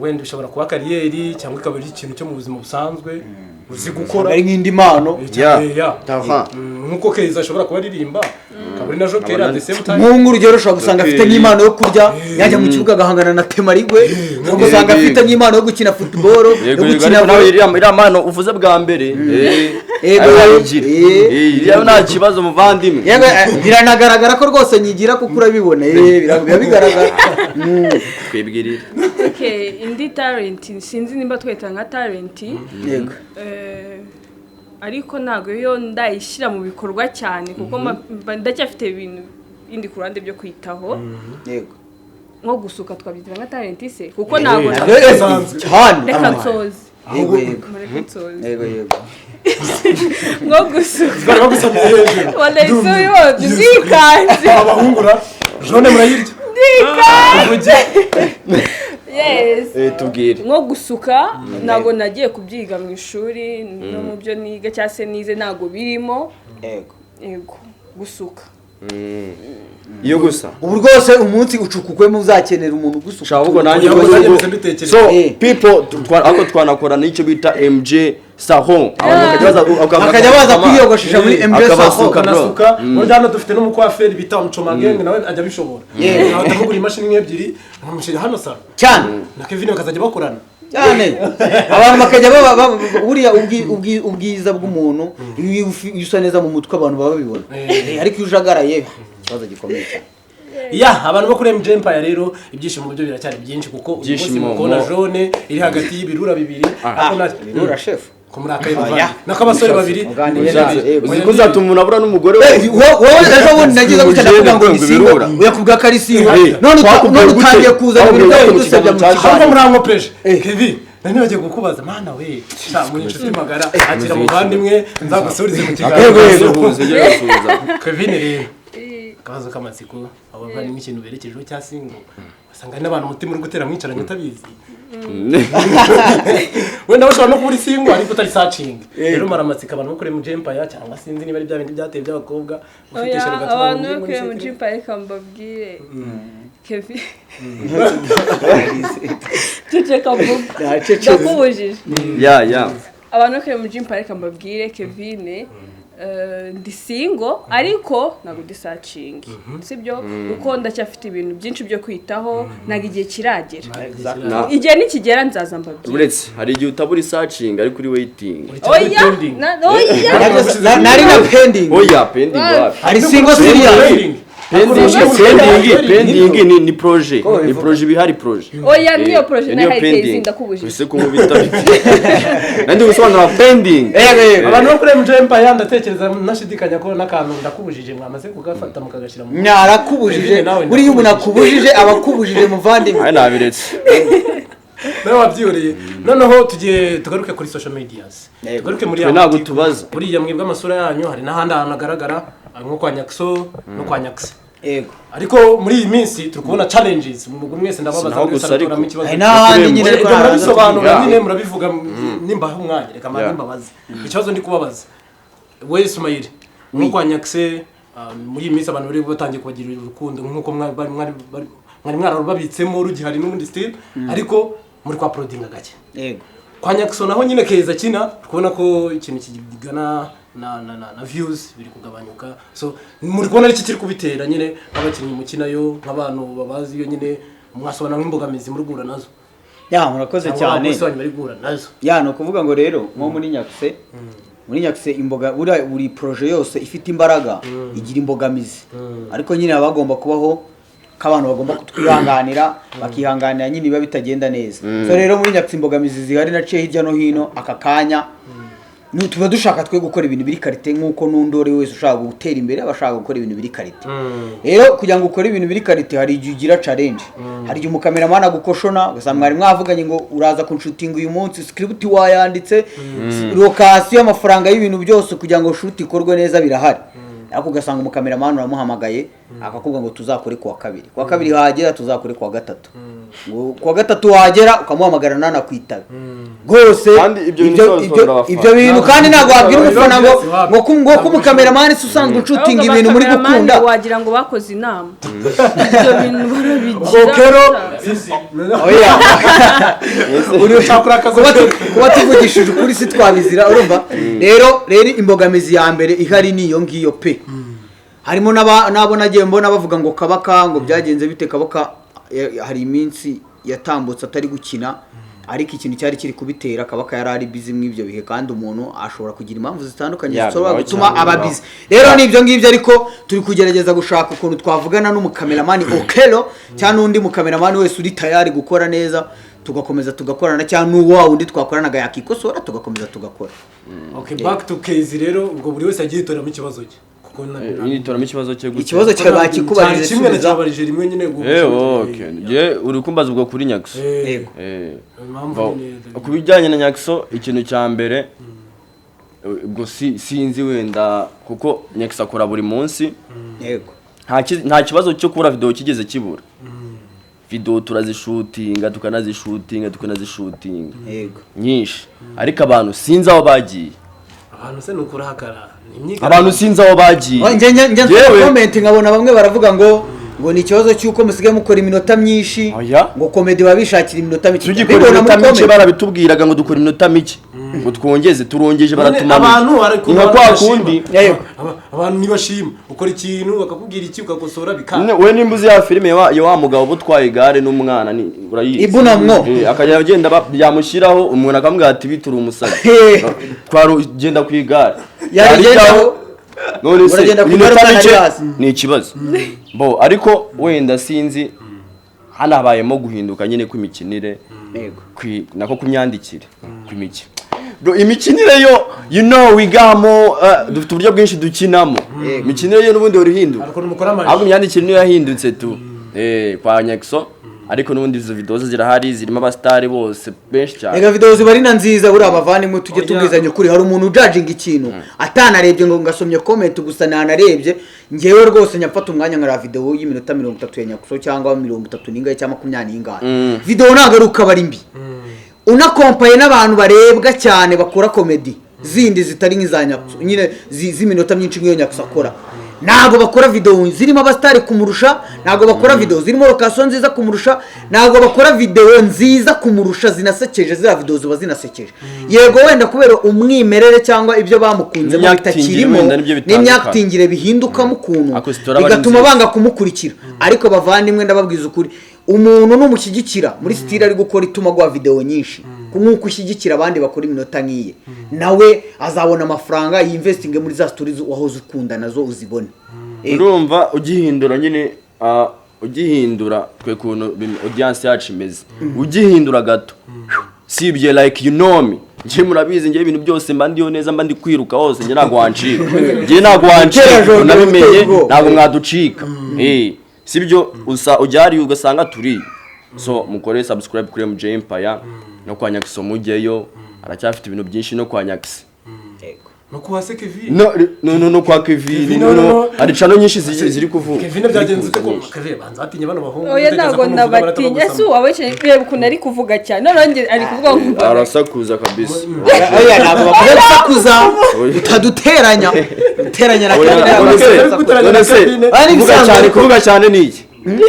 Speaker 3: Wenda bishobora kuba career cyangwa ikaba ari ikintu cyo mu buzima busanzwe uzi gukora.
Speaker 1: Ari nk'indi mpano.
Speaker 3: Yeah.
Speaker 2: Taha.
Speaker 3: Nkuko Keza ashobora kuba aririmba, akaba ari na joker at the same time.
Speaker 1: Nk'ubu urugero, ushobora gusanga afite nk'impano yo kurya, yajya mu kibuga agahangana na Temarigwe, ushobora gusanga afite nk'impano yo gukina football, yo
Speaker 2: Yego, yego,
Speaker 1: gukina
Speaker 2: ariko nawe iriya mpano uvuze bwa mbere,
Speaker 1: Yego,
Speaker 2: nayo wayigira.
Speaker 1: Eh.
Speaker 2: Iriya nta kibazo, muvandimwe.
Speaker 1: Yego, biranagaragara ko rwose nyigira kuko urabibona, biba bigaragara.
Speaker 2: Twibwirire.
Speaker 4: Okay, indi talent, sinzi nimba twita nka talent.
Speaker 1: Yego.
Speaker 4: Ariko ntabwo yo ndayishyira mu bikorwa cyane, kuko ndacyafite ibintu bindi ku ruhande byo kwitaho.
Speaker 1: Yego.
Speaker 4: Nko gusuka twabyita nka talent se? Kuko ntabwo
Speaker 1: Cyane.
Speaker 4: Reka nsoze.
Speaker 1: Yego yego.
Speaker 4: Mureke nsoze.
Speaker 1: Yego yego.
Speaker 4: Nko gusuka.
Speaker 3: Bari bagusabye hejuru.
Speaker 4: Wanayisubiye byikanze.
Speaker 3: Abahungura jone murayirya.
Speaker 4: Byikanze. Yes.
Speaker 2: Tubwire.
Speaker 4: Nko gusuka ntabwo nagiye kubyiga mu ishuri, no mu byo niga cyangwa se nize ntabwo birimo.
Speaker 1: Yego.
Speaker 4: Yego, gusuka.
Speaker 2: Iyo gusa.
Speaker 1: Ubu rwose umunsi ucukukwemo uzakenera umuntu ugusuka.
Speaker 2: Ushaka ahubwo nanjye
Speaker 3: Kugira ngo
Speaker 2: rwose
Speaker 3: nanjye
Speaker 2: ubwo-
Speaker 3: mbitekereze.
Speaker 2: So people, ariko twanakora n'icyo bita MJ Salon, abantu
Speaker 1: bakajya baza kwiyogoshesha muri MJ Salon.
Speaker 2: akabasuka, bro.
Speaker 3: Kanasuka muri hano dufite n'umukwaferi bita Mucomagenge, nawe ajya abishobora. Nawe ndamugura imashini nk'ebyiri nkamushyira hano salo
Speaker 1: Cyane.
Speaker 3: na Kevin bakazajya bakorana.
Speaker 1: Cyane, abantu bakajya baba buriya ubwiza bw'umuntu, iyo usa neza mu mutwe abantu baba babibona. Ariko iyo ujagaraye, ikibazo gikomeye cyane.
Speaker 3: Ya, abantu bo kuri MJ Empire rero, ibyishimo byo biracyari byinshi, kuko uyu munsi
Speaker 2: Ibyishimo,
Speaker 3: mukubona
Speaker 2: mo.
Speaker 3: jone iri hagati y'ibirura bibiri, ariko
Speaker 1: Ibirura, chef.
Speaker 3: Ko muri akaye muvandi nako abasore babiri.
Speaker 1: Muganire
Speaker 2: Uzaza.
Speaker 1: nabi, yego.
Speaker 2: Uzi ko uzatuma umuntu abura n'umugore we.
Speaker 1: Wowe ejo bundi nagize gutya ndavuga ngo ni single,
Speaker 2: Ibirura.
Speaker 1: uyakubwira ko ari single,
Speaker 2: Twakubwiye
Speaker 1: none
Speaker 2: gute?
Speaker 1: utangiye kuzana ibintu
Speaker 2: Twakubwiye
Speaker 1: byawe
Speaker 2: gute mu
Speaker 1: kudusebya mu
Speaker 2: kiganiro cyacu?
Speaker 3: Ahubwo
Speaker 1: kiganiro.
Speaker 3: murankopeje. Kevin, nari nibagiye kukubaza, mana we, sha muri inshuti magara, akira muvandimwe, nzagusubirize mu kiganiro.
Speaker 2: Suhuza, ujye urasuhuza.
Speaker 3: Kevin rero, akabazo k'amatsiko, abo bavandimwe ikintu berekejeho cya single, wasanga hari n'abantu umutima uri gutera mwicaranye utabizi. Wenda ushobora no kuba uri single ariko utari searching. Rero mara amatsiko, abantu bo kuri MJ Empire, cyangwa sinzi niba ari bya bindi byateye by'abakobwa ufite
Speaker 4: Oya,
Speaker 3: ishyari ugatuma
Speaker 4: abantu
Speaker 3: ngo
Speaker 4: bo kuri
Speaker 3: ngiye
Speaker 4: MJ Empire, reka mbabwire. Kevin, ceceka vuba.
Speaker 1: Nacecetse.
Speaker 4: Ndakubujije.
Speaker 2: Ya.
Speaker 4: Abantu bo kuri MJ Empire, reka mbabwire, Kevin, ndi single ariko ntabwo ndi searching, sibyo? Kuko ndacyafite ibintu byinshi byo kwitaho, ntabwo igihe kiragera. Igihe nikigera nzaza mbabwire.
Speaker 2: Uretse hari igihe utabura searching ariko uri waiting.
Speaker 4: Oya, oya.
Speaker 1: Nari na pending.
Speaker 2: Oya, pending wapi?
Speaker 1: Hari single serious.
Speaker 2: Pending ni projet, ni projet bihari, projet.
Speaker 4: Oya, niyo projet
Speaker 2: Niyo
Speaker 4: nayo hari
Speaker 2: pending.
Speaker 4: kezi, ndakubujije.
Speaker 2: Ese ko mubita nandi gusobanura pending?
Speaker 1: Yego yego.
Speaker 3: Abantu bo kuri MJ Empire, ndatekereza ntashidikanya ko n'akantu ndakubujije mwamaze kugafata mukagashyira mu
Speaker 1: Nyarakubujije.
Speaker 3: Nawe.
Speaker 1: Buriya umuntu akubujije aba akubujije, muvandimwe.
Speaker 2: Ayi, nabiretse.
Speaker 3: Nawe wabyihoreye. Noneho tugiye tugaruke kuri social medias.
Speaker 1: Yego.
Speaker 3: Tugaruke muri
Speaker 2: Twe ntabwo tubaza.
Speaker 3: Buriya mwebwe amasura yanyu hari n'ahandi hantu agaragara, nko kwa Nyakso no kwa Nyakse.
Speaker 1: Yego.
Speaker 3: Ariko muri iyi minsi turi kubona challenges mu mwese, ndababaza
Speaker 2: Sinaho
Speaker 3: buri wese
Speaker 2: gusa ariko.
Speaker 3: aratoramo ikibazo.
Speaker 1: Hari n'ahandi nyine
Speaker 3: Ibyo
Speaker 1: ariko
Speaker 3: murabisobanura nyine, murabivuga nimbaha umwanya, reka mbanze mbabaze ikibazo ndi kubabaza. We Sumayiri, nko kwa Nyakse, muri iyi minsi abantu bari batangiye kubagirira urukundo nk'uko mwari mwararubabitsemo rugihari n'ubundi still, ariko muri kwa uploadinga gake.
Speaker 1: Yego.
Speaker 3: Kwa Nyakso naho nyine keza kina, kubona ko ikintu kigana na views biri kugabanyuka, so muri kubona ari iki kiri kubitera nyine nk'abakinnyi mukinayo, nk'abantu babazi iyo nyine mwasobana nk'imbogamizi muri guhura nazo?
Speaker 1: Ya, murakoze
Speaker 3: cyangwa
Speaker 1: cyane.
Speaker 3: abakozi banyu bari guhura nazo?
Speaker 1: Ya, ni ukuvuga ngo rero nko muri Nyakse, muri Nyakse imboga, buriya buri projet yose ifite imbaraga igira imbogamizi, ariko nyine haba hagomba kubaho ko abantu bagomba kutwihanganira, bakihanganira nyine biba bitagenda neza. So rero muri Nyakse imbogamizi zihari naciye hirya no hino aka kanya, tuba dushaka twe gukora ibintu biri qualité, nk'uko n'undi uwo ari we wese ushaka gutera imbere aba ashaka gukora ibintu biri qualité. Rero kugira ngo ukore ibintu biri qualité, hari igihe ugira challenge, hari igihe umukameramani agukoshona, ugasanga mwari mwavuganye ngo uraza kunshutinga uyu munsi, script wayanditse, location, amafaranga y'ibintu byose kugira ngo shoot ikorwe neza birahari, ariko ugasanga umukameramani uramuhamagaye akakubwira ngo tuzakore kuwa kabiri, kuwa kabiri hagera tuzakore kuwa gatatu, ngo kuwa gatatu wagera ukamuhamagara nanakwitabe rwose.
Speaker 2: Kandi ibyo bintu bisobanura abafana.
Speaker 1: Ibyo bintu kandi ntabwo wabwira umufana ngo
Speaker 3: Ntabwo
Speaker 1: ngo ko umukameramani se usanzwe unshutinga ibintu muri
Speaker 4: Ahubwo
Speaker 1: gukunda.
Speaker 4: wagira ngo bakoze inama, ibyo bintu barabigira.
Speaker 3: Ubwo kero
Speaker 1: Oya.
Speaker 3: Ushaka
Speaker 1: Kuba tuvugishije ukuri si twabizira, urumva? Rero imbogamizi ya mbere ihari ni iyo ngiyo pe. Harimo n'abo nagiye mbona bavuga ngo Kabaka, ngo byagenze bite Kabaka? Hari iminsi yatambutse atari gukina. Ariko ikintu cyari kiri kubitera, Kabaka yari ari busy muri ibyo bihe, kandi umuntu ashobora kugira impamvu zitandukanye zishobora
Speaker 2: bibaho
Speaker 1: gutuma
Speaker 2: cyane,
Speaker 1: aba
Speaker 2: bibaho.
Speaker 1: busy. Rero ni ibyo ngibyo, ariko turi kugerageza gushaka ukuntu twavugana n'umukameramani Okelo cyangwa n'undi mukameramani wese uri tayari gukora neza, tugakomeza tugakorana, cyangwa n'uwa wundi twakoranaga yakikosora, tugakomeza tugakora.
Speaker 3: Okay, back to case rero. Ubwo buri wese yagiye yitoramo ikibazo cye, kuko
Speaker 2: Yitoramo ikibazo cye gute?
Speaker 1: Ikibazo cyawe bakikubarije.
Speaker 3: Cyari kimwe.
Speaker 1: Subiza.
Speaker 3: Nakibabarije rimwe nyine ubwo.
Speaker 2: Okay, nge uri kumbaza ubwo kuri Nyaxo?
Speaker 1: Yego.
Speaker 3: Impamvu nyine.
Speaker 2: Ku bijyanye na Nyaxo, ikintu cya mbere ubwo sinzi wenda, kuko Nyaxo akora buri munsi. Nta kibazo cyo kubura video kigeze kibura. Video turazishutinga, tukanazishutinga, tukanazishutinga nyinshi, ariko abantu sinzi aho bagiye.
Speaker 3: Abantu se ni ukurakara, ni imyigaragambyo.
Speaker 2: Abantu sinzi aho bagiye.
Speaker 1: Oh, njye comment nkabona bamwe baravuga ngo ni ikibazo cy'uko musigaye mukora iminota myinshi,
Speaker 2: Oya.
Speaker 1: ngo comedy baba bishakira iminota mike.
Speaker 2: Tugikora
Speaker 1: Mbibona
Speaker 2: iminota
Speaker 1: muri
Speaker 2: mike,
Speaker 1: comment.
Speaker 2: barabitubwiraga ngo dukora iminota mike, ngo twongeze, turongeje,
Speaker 3: None
Speaker 2: baratumanura.
Speaker 3: abantu hari
Speaker 2: Ni nka
Speaker 3: abantu
Speaker 2: kwa
Speaker 3: badashima.
Speaker 2: kundi.
Speaker 3: Abantu ntibashima, ukora ikintu bakakubwira iki, ukakosora bikanga.
Speaker 2: Nyine, we nimba uzi ya filime ya wa mugabo uba utwaye igare n'umwana, ni urayizi?
Speaker 1: Ibunamwo.
Speaker 2: Akajya agenda yamushyiraho umuntu akamubwira ati: "Bitura umusazi, twari ugenda ku igare."
Speaker 1: Yarigendaho.
Speaker 2: None se
Speaker 1: Uragenda ku igare,
Speaker 2: iminota
Speaker 1: umwana
Speaker 2: mike
Speaker 1: ari hasi.
Speaker 2: ni ikibazo bo? Ariko wenda sinzi, hano habayemo guhinduka nyine kw'imikinire, nako ku myandikire kw'imikino. Bro, imikinire yo, you know, we got more, dufite uburyo bwinshi dukinamo. Imikinire yo n'ubundi wari uhinduka,
Speaker 3: Hari ukuntu mukora amaji.
Speaker 2: ahubwo imyandikire niyo yahindutse tu kwa Nyaxo. Ariko n'ubundi izo video zo zirahari, zirimo abasitari bose benshi cyane.
Speaker 1: Rega video ziba ari na nziza buriya, abavandimwe, tujye
Speaker 3: Oya.
Speaker 1: tubwizanya ukuri. Hari umuntu ujajinga ikintu atanarebye, ngo ngasomye comment gusa nanarebye. Ngewe rwose nyafata umwanya nkareba video y'iminota 30 ya Nyaxo, cyangwa 30 n'ingahe, cyangwa 20 n'ingahe. Video ntabwo ari uko aba ari mbi. Unakompaye n'abantu barebwa cyane bakora comedy zindi zitari nk'iza Nyaxo nyine, z'iminota myinshi nk'iyo Nyaxo akora, ntabwo bakora video zirimo abasitari kumurusha, ntabwo bakora video zirimo location nziza kumurusha, ntabwo bakora video nziza kumurusha zinasekeje. Ziriya video ziba zinasekeje. Yego, wenda kubera umwimerere cyangwa ibyo bamukunzemo
Speaker 2: N'imyactingire,
Speaker 1: bitakirimo,
Speaker 2: wenda nibyo bitandukanye.
Speaker 1: n'imyactingire bihindukamo ukuntu,
Speaker 2: Ariko story aba ari
Speaker 1: bigatuma
Speaker 2: nziza.
Speaker 1: banga kumukurikira. Ariko bavandimwe, ndababwiza ukuri, umuntu numushyigikira muri style ari gukora ituma aguha video nyinshi nk'uko ushyigikira abandi bakora iminota nk'iye, nawe azabona amafaranga yinvestinge muri za stories wahoze ukunda, nazo uzibone.
Speaker 2: Urumva ugihindura nyine, ugihindura twe kuntu audience yacu imeze, ugihindura gato, sibye? Like, you know me, njye murabizi, njye ibintu byose mba ndiyo neza, mba ndi kwiruka hose. Njye ntabwo wancika, njye ntabwo wancika.
Speaker 1: Gutera joro.
Speaker 2: Unabimenye.
Speaker 1: Gutera ubwoba.
Speaker 2: Ntabwo mwaducika. Sibyo? Usa ujya ugasanga turi so mukore subscribe kuri MJ Empire no kwa Nyaxo, mujyeyo, aracyafite ibintu byinshi, no kwa Nyaxo.
Speaker 3: No kuwa se Kevin?
Speaker 2: No, no, no, no, kwa Kevin.
Speaker 3: Kevin,
Speaker 2: no,
Speaker 3: no,
Speaker 2: no.
Speaker 3: no.
Speaker 2: Hari channel nyinshi ziri kuvuga.
Speaker 3: Kevin byagenze ute ko
Speaker 2: Nyinshi.
Speaker 3: Kevin banza batinye bano bahungu?
Speaker 4: Oya.
Speaker 3: Utekereza
Speaker 4: Ntabwo
Speaker 3: ko muvuga
Speaker 4: ndabatinya.
Speaker 3: baratabagusa?
Speaker 4: Si uwabaciye, reba ukuntu ari kuvuga cyane. Noneho njye ari kuvuga ngo
Speaker 2: Arasakuza kabisa.
Speaker 1: Oya, ntabwo bavuga gusakuza, utaduteranya uteranya na
Speaker 2: Oya,
Speaker 1: Kevin.
Speaker 2: none se
Speaker 3: Guteranya na
Speaker 2: none se
Speaker 3: Kevin.
Speaker 1: Ari
Speaker 2: kuvuga
Speaker 1: ibisanzwe
Speaker 2: cyane
Speaker 1: ariko.
Speaker 2: Kuvuga cyane ni iki?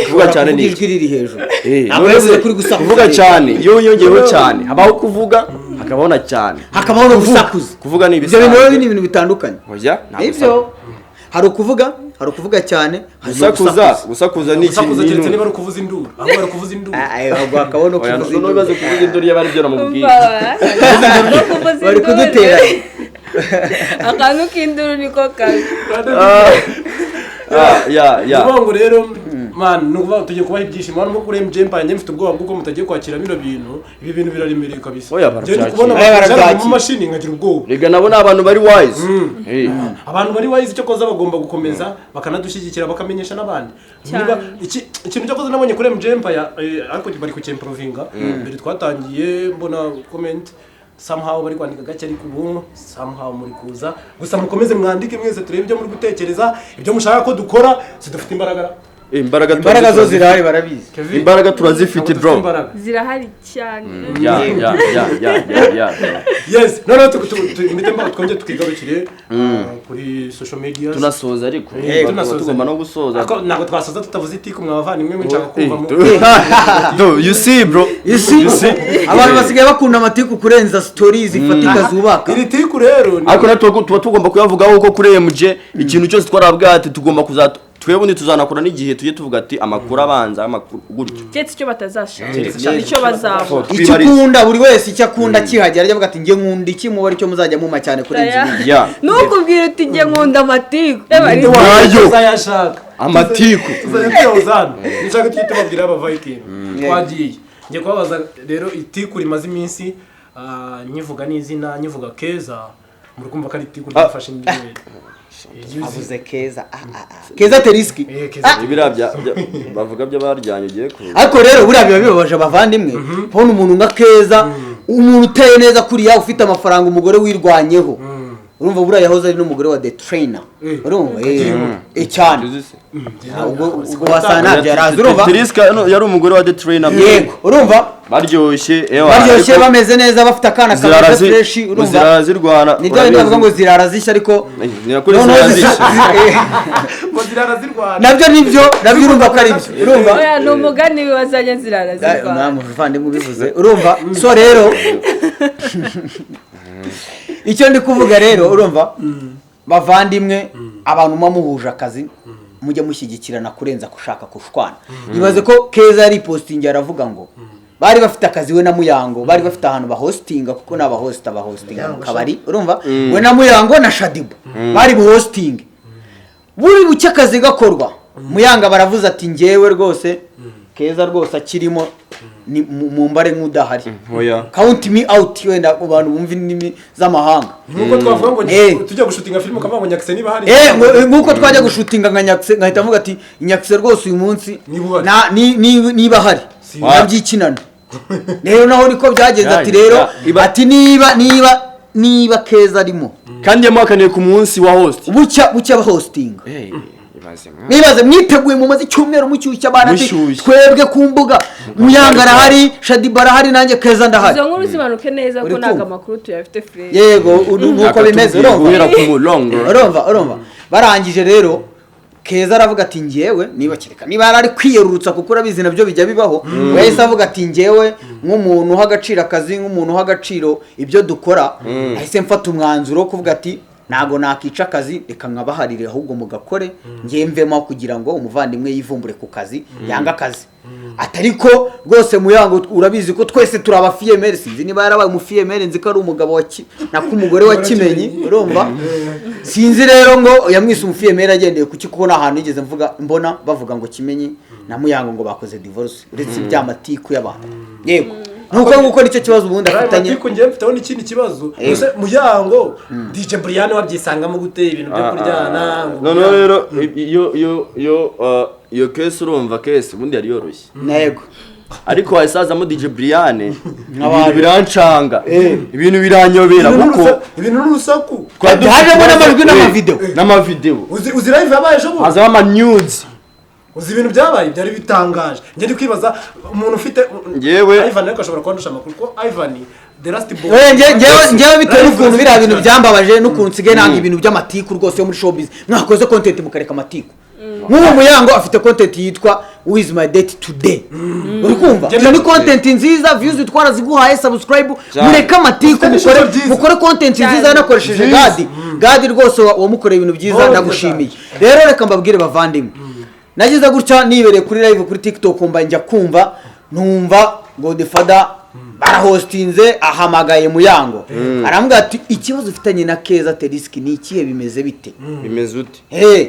Speaker 2: Kuvuga cyane ni
Speaker 1: Kuvuga
Speaker 2: iki?
Speaker 1: ijwi riri hejuru. Ntabwo
Speaker 2: None
Speaker 1: yavuze
Speaker 2: se
Speaker 1: kuri gusakuza.
Speaker 2: Kuvuga cyane, iyo wiyongeyeho cyane, habaho kuvuga, hakabaho na cyane.
Speaker 1: Hakabaho no gusakuza.
Speaker 2: Kuvuga ni
Speaker 1: Ibyo bintu rero
Speaker 2: ibisanzwe.
Speaker 1: ni ibintu bitandukanye.
Speaker 2: Oya, ntabwo.
Speaker 1: Nibyo, hari ukuvuga, hari ukuvuga cyane, hari no
Speaker 2: Gusakuza, gusakuza ni iki?
Speaker 3: Gusakuza keretse niba ari ukuvuza induru, ahubwo ari ukuvuza induru.
Speaker 1: Ah, ah, ahubwo hakabaho no
Speaker 2: Oya,
Speaker 1: kuvuza
Speaker 2: noneho
Speaker 1: induru.
Speaker 2: ibibazo kuvuza induru iyo ari byo namubwiye.
Speaker 4: Umva, no kuvuza
Speaker 1: Bari
Speaker 4: induru.
Speaker 1: kuduteranya.
Speaker 4: Akantu k'induru niko kabi.
Speaker 2: Ah, ya.
Speaker 3: Ni ukuvuga ngo rero man, ni ukuvuga ngo tugiye kubaha ibyishimo hano kuri MJ Empire. Njye mfite ubwoba bw'uko mutagiye kwakira bino bintu. Ibi bintu biraremereye kabisa.
Speaker 2: Oya,
Speaker 3: Njye ndi
Speaker 2: barabyakira.
Speaker 3: kubona
Speaker 1: Oya,
Speaker 3: abantu
Speaker 1: barabyakira.
Speaker 3: mu mashini nkagira ubwoba.
Speaker 2: Rega nabo ni abantu bari wise.
Speaker 3: Abantu bari wise, icyo koza bagomba gukomeza bakanadushyigikira, bakamenyesha n'abandi.
Speaker 4: Cyane.
Speaker 3: Niba ikintu cyo koza nabonye kuri MJ Empire, ariko bari kucyimprovinga. Mbere twatangiye mbona comment somehow bari kwandika gake, ariko ubu somehow muri kuza. Gusa mukomeze mwandike mwese, turebe ibyo muri gutekereza, ibyo mushaka ko dukora. Sidufite imbaraga?
Speaker 2: Imbaraga
Speaker 1: Imbaraga zo
Speaker 2: turazifite.
Speaker 1: zirahari, barabizi.
Speaker 3: Kevin,
Speaker 2: Imbaraga turazifite,
Speaker 3: ntabwo dufite
Speaker 2: bro.
Speaker 3: imbaraga.
Speaker 4: Zirahari cyane.
Speaker 2: Ya.
Speaker 3: Yes, noneho mpite twongere tukigarukire kuri social media.
Speaker 2: Tunasoza ariko.
Speaker 3: Eh,
Speaker 2: Tuba
Speaker 3: tunasoza.
Speaker 2: tugomba no gusoza.
Speaker 3: Ariko ntabwo twasoza tutavuze itiku, mwa bavandimwe mwe, nshaka kumva mu
Speaker 2: Do you see, bro?
Speaker 1: You see? Abantu basigaye bakunda amatiku kurenza stories zifatika zubaka.
Speaker 3: Iri tiku rero
Speaker 2: Ariko natwe tuba tugomba kuyavugaho, kuko kuri MJ ikintu cyose twarabwiye ati tugomba kuza. Twebwe tuzanakora n'igihe tujye tuvuga ati amakuru abanza, amakuru gutyo.
Speaker 4: Keretse icyo batazashaka,
Speaker 3: Keretse
Speaker 4: icyo bazabona.
Speaker 1: Icyo
Speaker 2: Twibarize.
Speaker 1: ukunda, buri wese icyo akunda akihagera ajya avuga ati: "Njye nkunda iki?" Muba aricyo muzajya muma cyane kurenza ibindi.
Speaker 4: Ntukubwire uti: "Njye nkunda amatiku." Eba,
Speaker 2: Nayo.
Speaker 3: Tuzayashaka.
Speaker 2: Amatiku.
Speaker 3: Tuzajya tuyahuza hano, nishaka tujye tubabwira aba Viking. Twagiye, ngiye kubabaza rero itiku rimaze iminsi, nyivuga n'izina, nyivuga Keza, muri kumva ko ari itiku ryafashe indi.
Speaker 1: Avuze Keza, Keza Teriski.
Speaker 3: Eh, Keza.
Speaker 2: Ibiriya bavuga by'abaryanye ugiye ku
Speaker 1: Ariko rero buriya biba bibabaje, abavandimwe, kubona umuntu nka Keza, umuntu uteye neza kuriya, ufite amafaranga, umugore wirwanyeho. Urumva buriya yahoze ari n'umugore wa The Trainer. Urumva, cyane.
Speaker 2: Tuzi se?
Speaker 1: Ubwo wasanga ntabyo yarazi, urumva.
Speaker 2: Teriska yari umugore wa The Trainer.
Speaker 1: Yego, urumva.
Speaker 2: Baryoshye, ewa.
Speaker 1: Baryoshye,
Speaker 2: ariko
Speaker 1: bameze neza, bafite akana
Speaker 2: zirara
Speaker 1: kameze fresh, urumva.
Speaker 2: Zirara zirwana.
Speaker 1: Ni byo bindi bavuga ngo zirara zishya, ariko
Speaker 2: Ni kuri
Speaker 1: noneho
Speaker 2: zirara zishya.
Speaker 3: Ngo zirara zirwana.
Speaker 1: Nabyo nibyo, nabyo urumva ko ari byo, urumva.
Speaker 4: Oya, ni umugani wazajya zirara zirwana.
Speaker 1: Nta muvandimwe ubivuze, urumva. So rero icyo ndi kuvuga rero, urumva bavandimwe, abantu muba muhuje akazi mujye mushyigikirana kurenza gushaka kushwana. Ibaze ko Keza yari postingi, aravuga ngo bari bafite akazi, we na Muyango bari bafite ahantu bahostinga, kuko ni abahosita, bahostinga mu kabari, urumva. We na Muyango na Shadibu bari buhostinge buri bucye, akazi gakorwa. Muyanga baravuze ati: "Njyewe rwose Keza rwose akirimo ni mumbare nk'udahari."
Speaker 2: Oya.
Speaker 1: Count me out, wenda ku bantu bumva indimi z'amahanga.
Speaker 3: Nk'uko twavuga ngo tujya gushutinga filime, ukavuga ngo Nyakise niba hari.
Speaker 1: Nk'uko twajya gushutinga nka Nyakise, nkahita mvuga ati: "Nyakise rwose uyu munsi
Speaker 3: Niba uhari."
Speaker 1: Niba ahari nabyikinana." Rero naho niko byagenze, ati rero ati niba Keza arimo.
Speaker 2: Kandi yamuhakaniye ku munsi wa host.
Speaker 1: Bucya bucya bahostinga.
Speaker 2: Ibaze mwa.
Speaker 1: Mwibaze mwiteguye, mumaze icyumweru mushyushya abana, ati
Speaker 2: Mushyushye.
Speaker 1: twebwe ku mbuga Muyanga arahari, Shadiba arahari, nanjye Keza ndahari.
Speaker 4: Izo nkuru zimanuke neza
Speaker 1: Uri
Speaker 4: ko ntabwo
Speaker 1: kumva?
Speaker 4: amakuru tuyafite fresh.
Speaker 1: Yego, nuko bimeze,
Speaker 2: Akatubwira
Speaker 1: urumva.
Speaker 2: Guhera ku murongo.
Speaker 1: Urumva barangije rero, Keza aravuga ati: "Ngewe niba kereka niba yari ari kwiyerurutsa," kuko urabizi nabyo bijya bibaho. We yahise avuga ati: "Ngewe nk'umuntu uha agaciro akazi, nk'umuntu uha agaciro ibyo dukora, ahise mfata umwanzuro wo kuvuga ati ntabwo nakica akazi, reka nkabaharire ahubwo mugakore, ngewe mvemo kugira ngo umuvandimwe yivumbure ku kazi, yanga akazi." Atari ko rwose Muyango, urabizi ko twese turi abafiyemeri. Sinzi niba yarabaye umufiyemeri, nzi ko ari umugabo wa nako umugore wa Kimenyi, urumva. Sinzi rero ngo yamwise umufiyemeri agendeye kuki, kuko nta hantu yigeze mvuga mbona bavuga ngo Kimenyi na Muyango ngo bakoze divorce, uretse iby'amatiku y'abantu. Yego, nuko nguko nicyo kibazo ubundi afitanye.
Speaker 3: Ariko njyewe mfiteho n'ikindi kibazo. Ese Muyango, DJ Brian wabyisangamo gute, ibintu byo kuryana ngo
Speaker 2: Noneho rero iyo case, urumva case ubundi yari yoroshye, ariko hahise hazamo DJ Brian, ibintu birancanga, ibintu biranyobera
Speaker 3: Ibintu
Speaker 2: kuko
Speaker 3: ibintu n'urusaku.
Speaker 2: Twari dufite
Speaker 1: Hajemo
Speaker 2: ikibazo-
Speaker 1: n'amajwi n'amavideo.
Speaker 2: N'amavideo.
Speaker 3: Uzi live yabaye ejo bundi?
Speaker 2: Hazamo ama nudes.
Speaker 3: Uzi ibintu byabaye byari bitangaje? Njye ndi kwibaza umuntu ufite Ivan, ariko ashobora kuba andusha amakuru ko Ivan the last boy.
Speaker 1: Njyewe bitewe
Speaker 3: Live
Speaker 1: n'ukuntu biriya bintu
Speaker 3: cyane.
Speaker 1: byambabaje, n'ukuntu nsigaye nanga ibintu by'amatiku rwose yo muri showbiz. Mwakoze content mukareka amatiku. Nk'ubu Muyango afite content yitwa "Who is my date today?" Uri kumva, iyo ni content nziza, views twaraziguhaye, subscribe.
Speaker 2: Cyane.
Speaker 1: Mureke amatiku.
Speaker 3: Ufite n'ishusho
Speaker 1: Mukore
Speaker 3: ryiza.
Speaker 1: mukore content
Speaker 4: Cyane.
Speaker 1: nziza yanakoresheje.
Speaker 3: Nziza.
Speaker 1: Gadi, Gadi rwose wamukoreye ibintu byiza.
Speaker 3: Oh,
Speaker 1: Ndagushimiye. Rero reka mbabwire bavandimwe, nagize gutya nibereye kuri live kuri TikTok, mba njya kumva numva Godfather barahostinze, ahamagaye Muyango, aramubwira ati: "Ikibazo ufitanye na Keza Teriski ni ikihe? Bimeze bite?"
Speaker 2: Bimeze ute?
Speaker 1: Hey,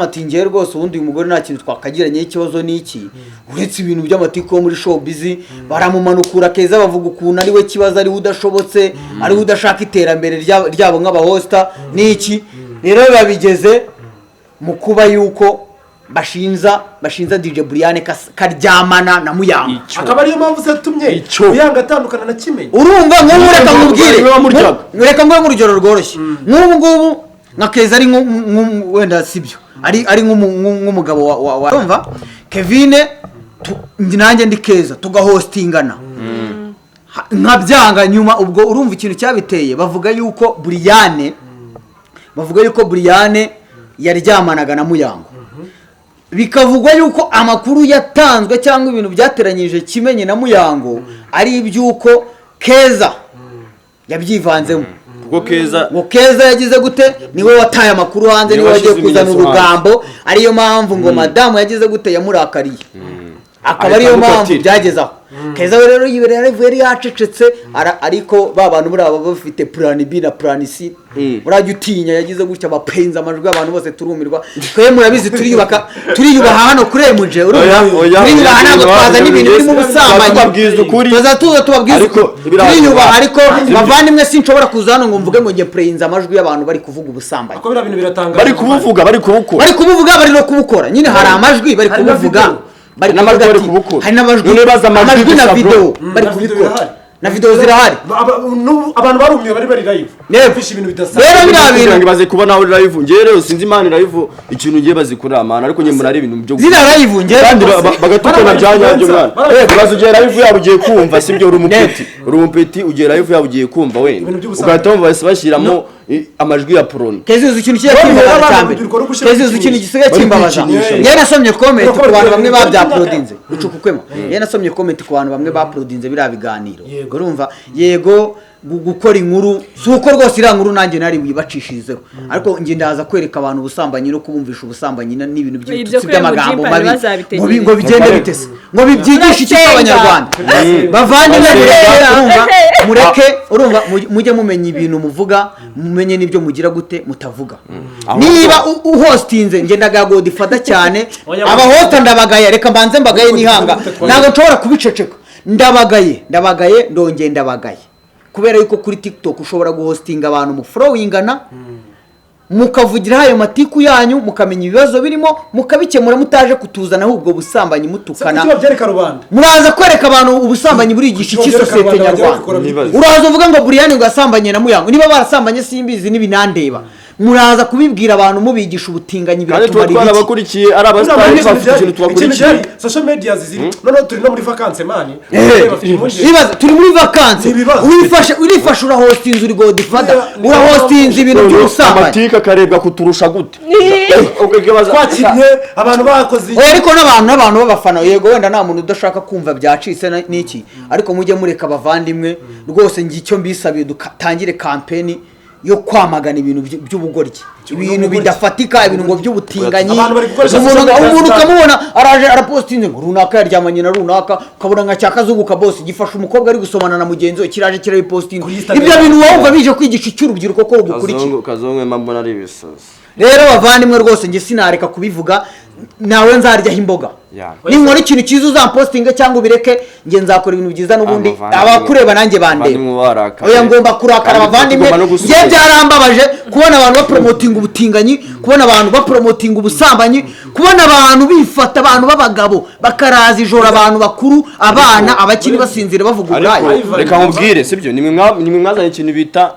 Speaker 1: ati: "Njyewe rwose ubundi uyu mugore nta kintu twakagiranye, ikibazo ni iki uretse ibintu by'amatiku yo muri showbiz." Baramumanukura Keza, bavuga ukuntu ari we kibazo, ari we udashobotse, ari we udashaka iterambere ryabo nk'abahosta n'iki. Rero biba bigeze mu kuba yuko bashinza DJ Brian karyamana na Muyango.
Speaker 3: Akaba ariyo mpamvu se yatumye
Speaker 2: Icyo.
Speaker 3: Muyango atandukana na Kimenyi.
Speaker 1: Urumva, nk'ubu reka nkubwire.
Speaker 2: Niwe wamuryaga.
Speaker 1: Reka nguhe nk'urugero rworoshye. Nk'ubu ngubu nka Keza ari wenda sibyo, ari nk'umugabo wa urumva Kevine, nanjye ndi Keza, tugahostingana nkabyanga nyuma. Ubwo urumva ikintu cyabiteye, bavuga yuko Brian yaryamanaga na Muyango, bikavugwa yuko amakuru yatanzwe cyangwa ibintu byateranyije Kimenyi na Muyango ari iby'uko Keza yabyivanzemo.
Speaker 2: Kuko Keza
Speaker 1: Ngo Keza yagize gute? Niwe wataye amakuru hanze,
Speaker 2: Niwe
Speaker 1: niwe wagiye
Speaker 2: washyize
Speaker 1: kuzana
Speaker 2: ibimenyetso
Speaker 1: urugambo, ariyo mpamvu ngo madamu yagize gute, yamurakariye, akaba
Speaker 2: Ahita
Speaker 1: ariyo mpamvu
Speaker 2: amukatira.
Speaker 1: byageze aho. Keza we rero yibereye yaravuye, yari yacecetse, ariko ba bantu buriya baba bafite plan B na plan C. Urajya utinya, yagize gutya bapenza amajwi, abantu bose turumirwa. Twe murabizi, turiyubaka, turiyubaha hano kuri MJ, urumva?
Speaker 2: Oya, oya,
Speaker 1: Turiyubaha,
Speaker 2: oya,
Speaker 1: ntabwo
Speaker 2: oya,
Speaker 1: twazana
Speaker 2: oya,
Speaker 1: ibintu birimo
Speaker 2: oya,
Speaker 1: ubusambanyi.
Speaker 2: Tubabwiza ukuri.
Speaker 1: Tuza tuza tubabwiza
Speaker 2: Ariko
Speaker 1: ukuri.
Speaker 2: biriya
Speaker 1: Turiyubaha, ariko
Speaker 2: Sibyo.
Speaker 1: bavandimwe, sinshobora kuza hano ngo mvuge ngo njye pureyinze amajwi y'abantu bari kuvuga ubusambanyi.
Speaker 3: Ako biriya bintu biratangaje.
Speaker 2: Bari kubuvuga, bari kubukora.
Speaker 1: Bari kubuvuga, bari no kubukora nyine, hari amajwi bari
Speaker 3: Hari na
Speaker 1: kubuvuga,
Speaker 3: video.
Speaker 1: bari
Speaker 2: N'amajwi
Speaker 1: kuvuga
Speaker 2: bari
Speaker 1: ati
Speaker 2: kubukora.
Speaker 1: hari n'amajwi,
Speaker 2: None baza amajwi
Speaker 1: amajwi na
Speaker 2: gusa, bro.
Speaker 1: video bari
Speaker 3: Na video
Speaker 1: kubikora,
Speaker 3: birahari.
Speaker 1: Na video zirahari.
Speaker 3: Abantu barumiwe, bari live.
Speaker 1: Yego.
Speaker 3: Bumvishe ibintu bidasanzwe.
Speaker 1: Rero biriya
Speaker 2: Kugira ngo
Speaker 1: bintu
Speaker 2: ibaze kuba nawe live, njyewe rero sinzi imana live ikintu ngiye bazikorera, mana, ariko njye mbona ari ibintu byo
Speaker 1: Ziriya live njye
Speaker 2: kandi bagatukana bya nyabyo, mwana. Ibaze ugiye live yabo ugiye kumva, sibyo, uri umupeti, uri umupeti, ugiye live yabo ugiye kumva wenda
Speaker 3: Ibintu by'ubusambanyi.
Speaker 2: ugahita wumva bahise bashyiramo amajwi ya porno.
Speaker 1: Kezi, uzi ikintu kijya
Speaker 3: Bari
Speaker 1: kimbabaza
Speaker 3: abana
Speaker 1: cya mbere?
Speaker 3: urubyiruko ruri gushyira
Speaker 1: Kezi, uzi ikintu gisigaye
Speaker 2: Bari
Speaker 1: kimbabaza?
Speaker 2: kwikinisha.
Speaker 1: Njyewe nasomye comment
Speaker 3: Bari
Speaker 1: ku bantu bamwe
Speaker 3: kwikinisha.
Speaker 1: babyaprodinze ucukukwemo. Njyewe nasomye comment ku bantu bamwe baprodinze biriya biganiro.
Speaker 3: Yego.
Speaker 1: Urumva, yego, gukora inkuru si uko rwose iriya nkuru nanjye nari buyibacishirizeho, ariko njye ndaza kwereka abantu ubusambanyi no kubumvisha ubusambanyi n'ibintu
Speaker 4: Ibyo
Speaker 1: by'ibitutsi
Speaker 4: kuri
Speaker 1: by'amagambo
Speaker 4: Mujimpa
Speaker 1: mabi
Speaker 4: ntibazabitegereze.
Speaker 1: ngo bigende bitese, ngo bibyigishe icyo
Speaker 4: Turasenga.
Speaker 1: Abanyarwanda bavandimwe,
Speaker 2: Turasenga.
Speaker 1: mureke, urumva, mureke, urumva, mujye mumenya ibintu muvuga, mumenye n'ibyo mugira gute mutavuga.
Speaker 2: Ahubwo-
Speaker 1: Niba uhostinze, njye ndagaya Godfather cyane.
Speaker 3: Oya,
Speaker 1: Abahota ndabagaya, reka mbanze mbagaye n'ihanga.
Speaker 3: Godfather.
Speaker 1: Ntabwo nshobora kubiceceka. Ndabagaye, ndabagaye, ndongeye ndabagaye, kubera yuko kuri TikTok ushobora guhostinga abantu muforowingana, mukavugiraho ayo matiku yanyu, mukamenya ibibazo birimo, mukabikemura, mutaje kutuzana ahubwo busambanyi mutukana.
Speaker 3: Kuki babyereka rubanda?
Speaker 1: Muraza kwereka abantu ubusambanyi, burigisha iki
Speaker 3: Kuki babyereka
Speaker 1: sosiyete
Speaker 3: rubanda, bajya
Speaker 1: nyarwanda?
Speaker 3: babikora?
Speaker 2: Ntibaze.
Speaker 1: Uraza uvuga ngo Buriyani ngo yasambanye na Muyango, niba barasambanye simbizi n'ibinandeba. Muraza kubibwira abantu mubigisha ubutinganyi,
Speaker 2: Kandi tuba
Speaker 1: biratumarira iki?
Speaker 2: twarabakurikiye, ari abasitari bafite ikintu
Speaker 3: Ikintu
Speaker 2: tubakurikiye.
Speaker 3: gihari, social media ziri, noneho turi no muri vacances, man. Bafite impungenge.
Speaker 1: Ibibazo, turi muri vacances.
Speaker 3: Ni ibibazo.
Speaker 1: Wifashe, urifashe, urahostinze, uri Godfather, urahostinze ibintu by'ubusambanyi.
Speaker 2: Amatika akarebwa kuturusha gute?
Speaker 3: Twakinnye abantu bakoze
Speaker 1: Oya, ariko n'abantu b'abafana, yego, wenda nta muntu udashaka kumva byacitse n'iki, ariko mujye mureka abavandimwe rwose. Njye icyo mbisabiye, dutangire kampeni yo kwamagana ibintu by'ubugoryi, ibintu bidafatika, ibintu ngo by'ubutinganyi.
Speaker 3: Abantu bari gukoresha
Speaker 1: Umuntu
Speaker 3: social media.
Speaker 1: umuntu ukamubona araje arapostinze ngo runaka yaryamanye na runaka, ukabona nka cya kazungu ka boss gifasha umukobwa ari gusomana na mugenzi we, kiraje kirabipostinga.
Speaker 3: Kuri Instagram.
Speaker 1: Ibyo bintu wumva bije kwigisha icy'urubyiruko ko rugukurikira?
Speaker 2: Kazungu, kazungu mbona ari ibisazi.
Speaker 1: Rero bavandimwe, rwose njye sinareka kubivuga, nawe nzaryaho imboga. Ninkora ikintu cyiza uzampostinge cyangwa ubireke, njye nzakora ibintu byiza n'ubundi. Abakureba nanjye bandeba.
Speaker 2: Abavandimwe barakaye.
Speaker 1: Oya, ngomba kurakara.
Speaker 2: Kandi
Speaker 1: Abavandimwe,
Speaker 2: tugomba no
Speaker 1: njye
Speaker 2: gusubiza.
Speaker 1: byarambabaje kubona abantu bapromotinga ubutinganyi, kubona abantu bapromotinga ubusambanyi, kubona abantu bifata, abantu b'abagabo bakaraza ijoro, abantu bakuru, abana, abakiri basinzira bavuga
Speaker 2: Ariko
Speaker 1: uburaya.
Speaker 3: Ivan,
Speaker 2: reka nkubwire, sibyo, nimwe mwazanye ikintu bita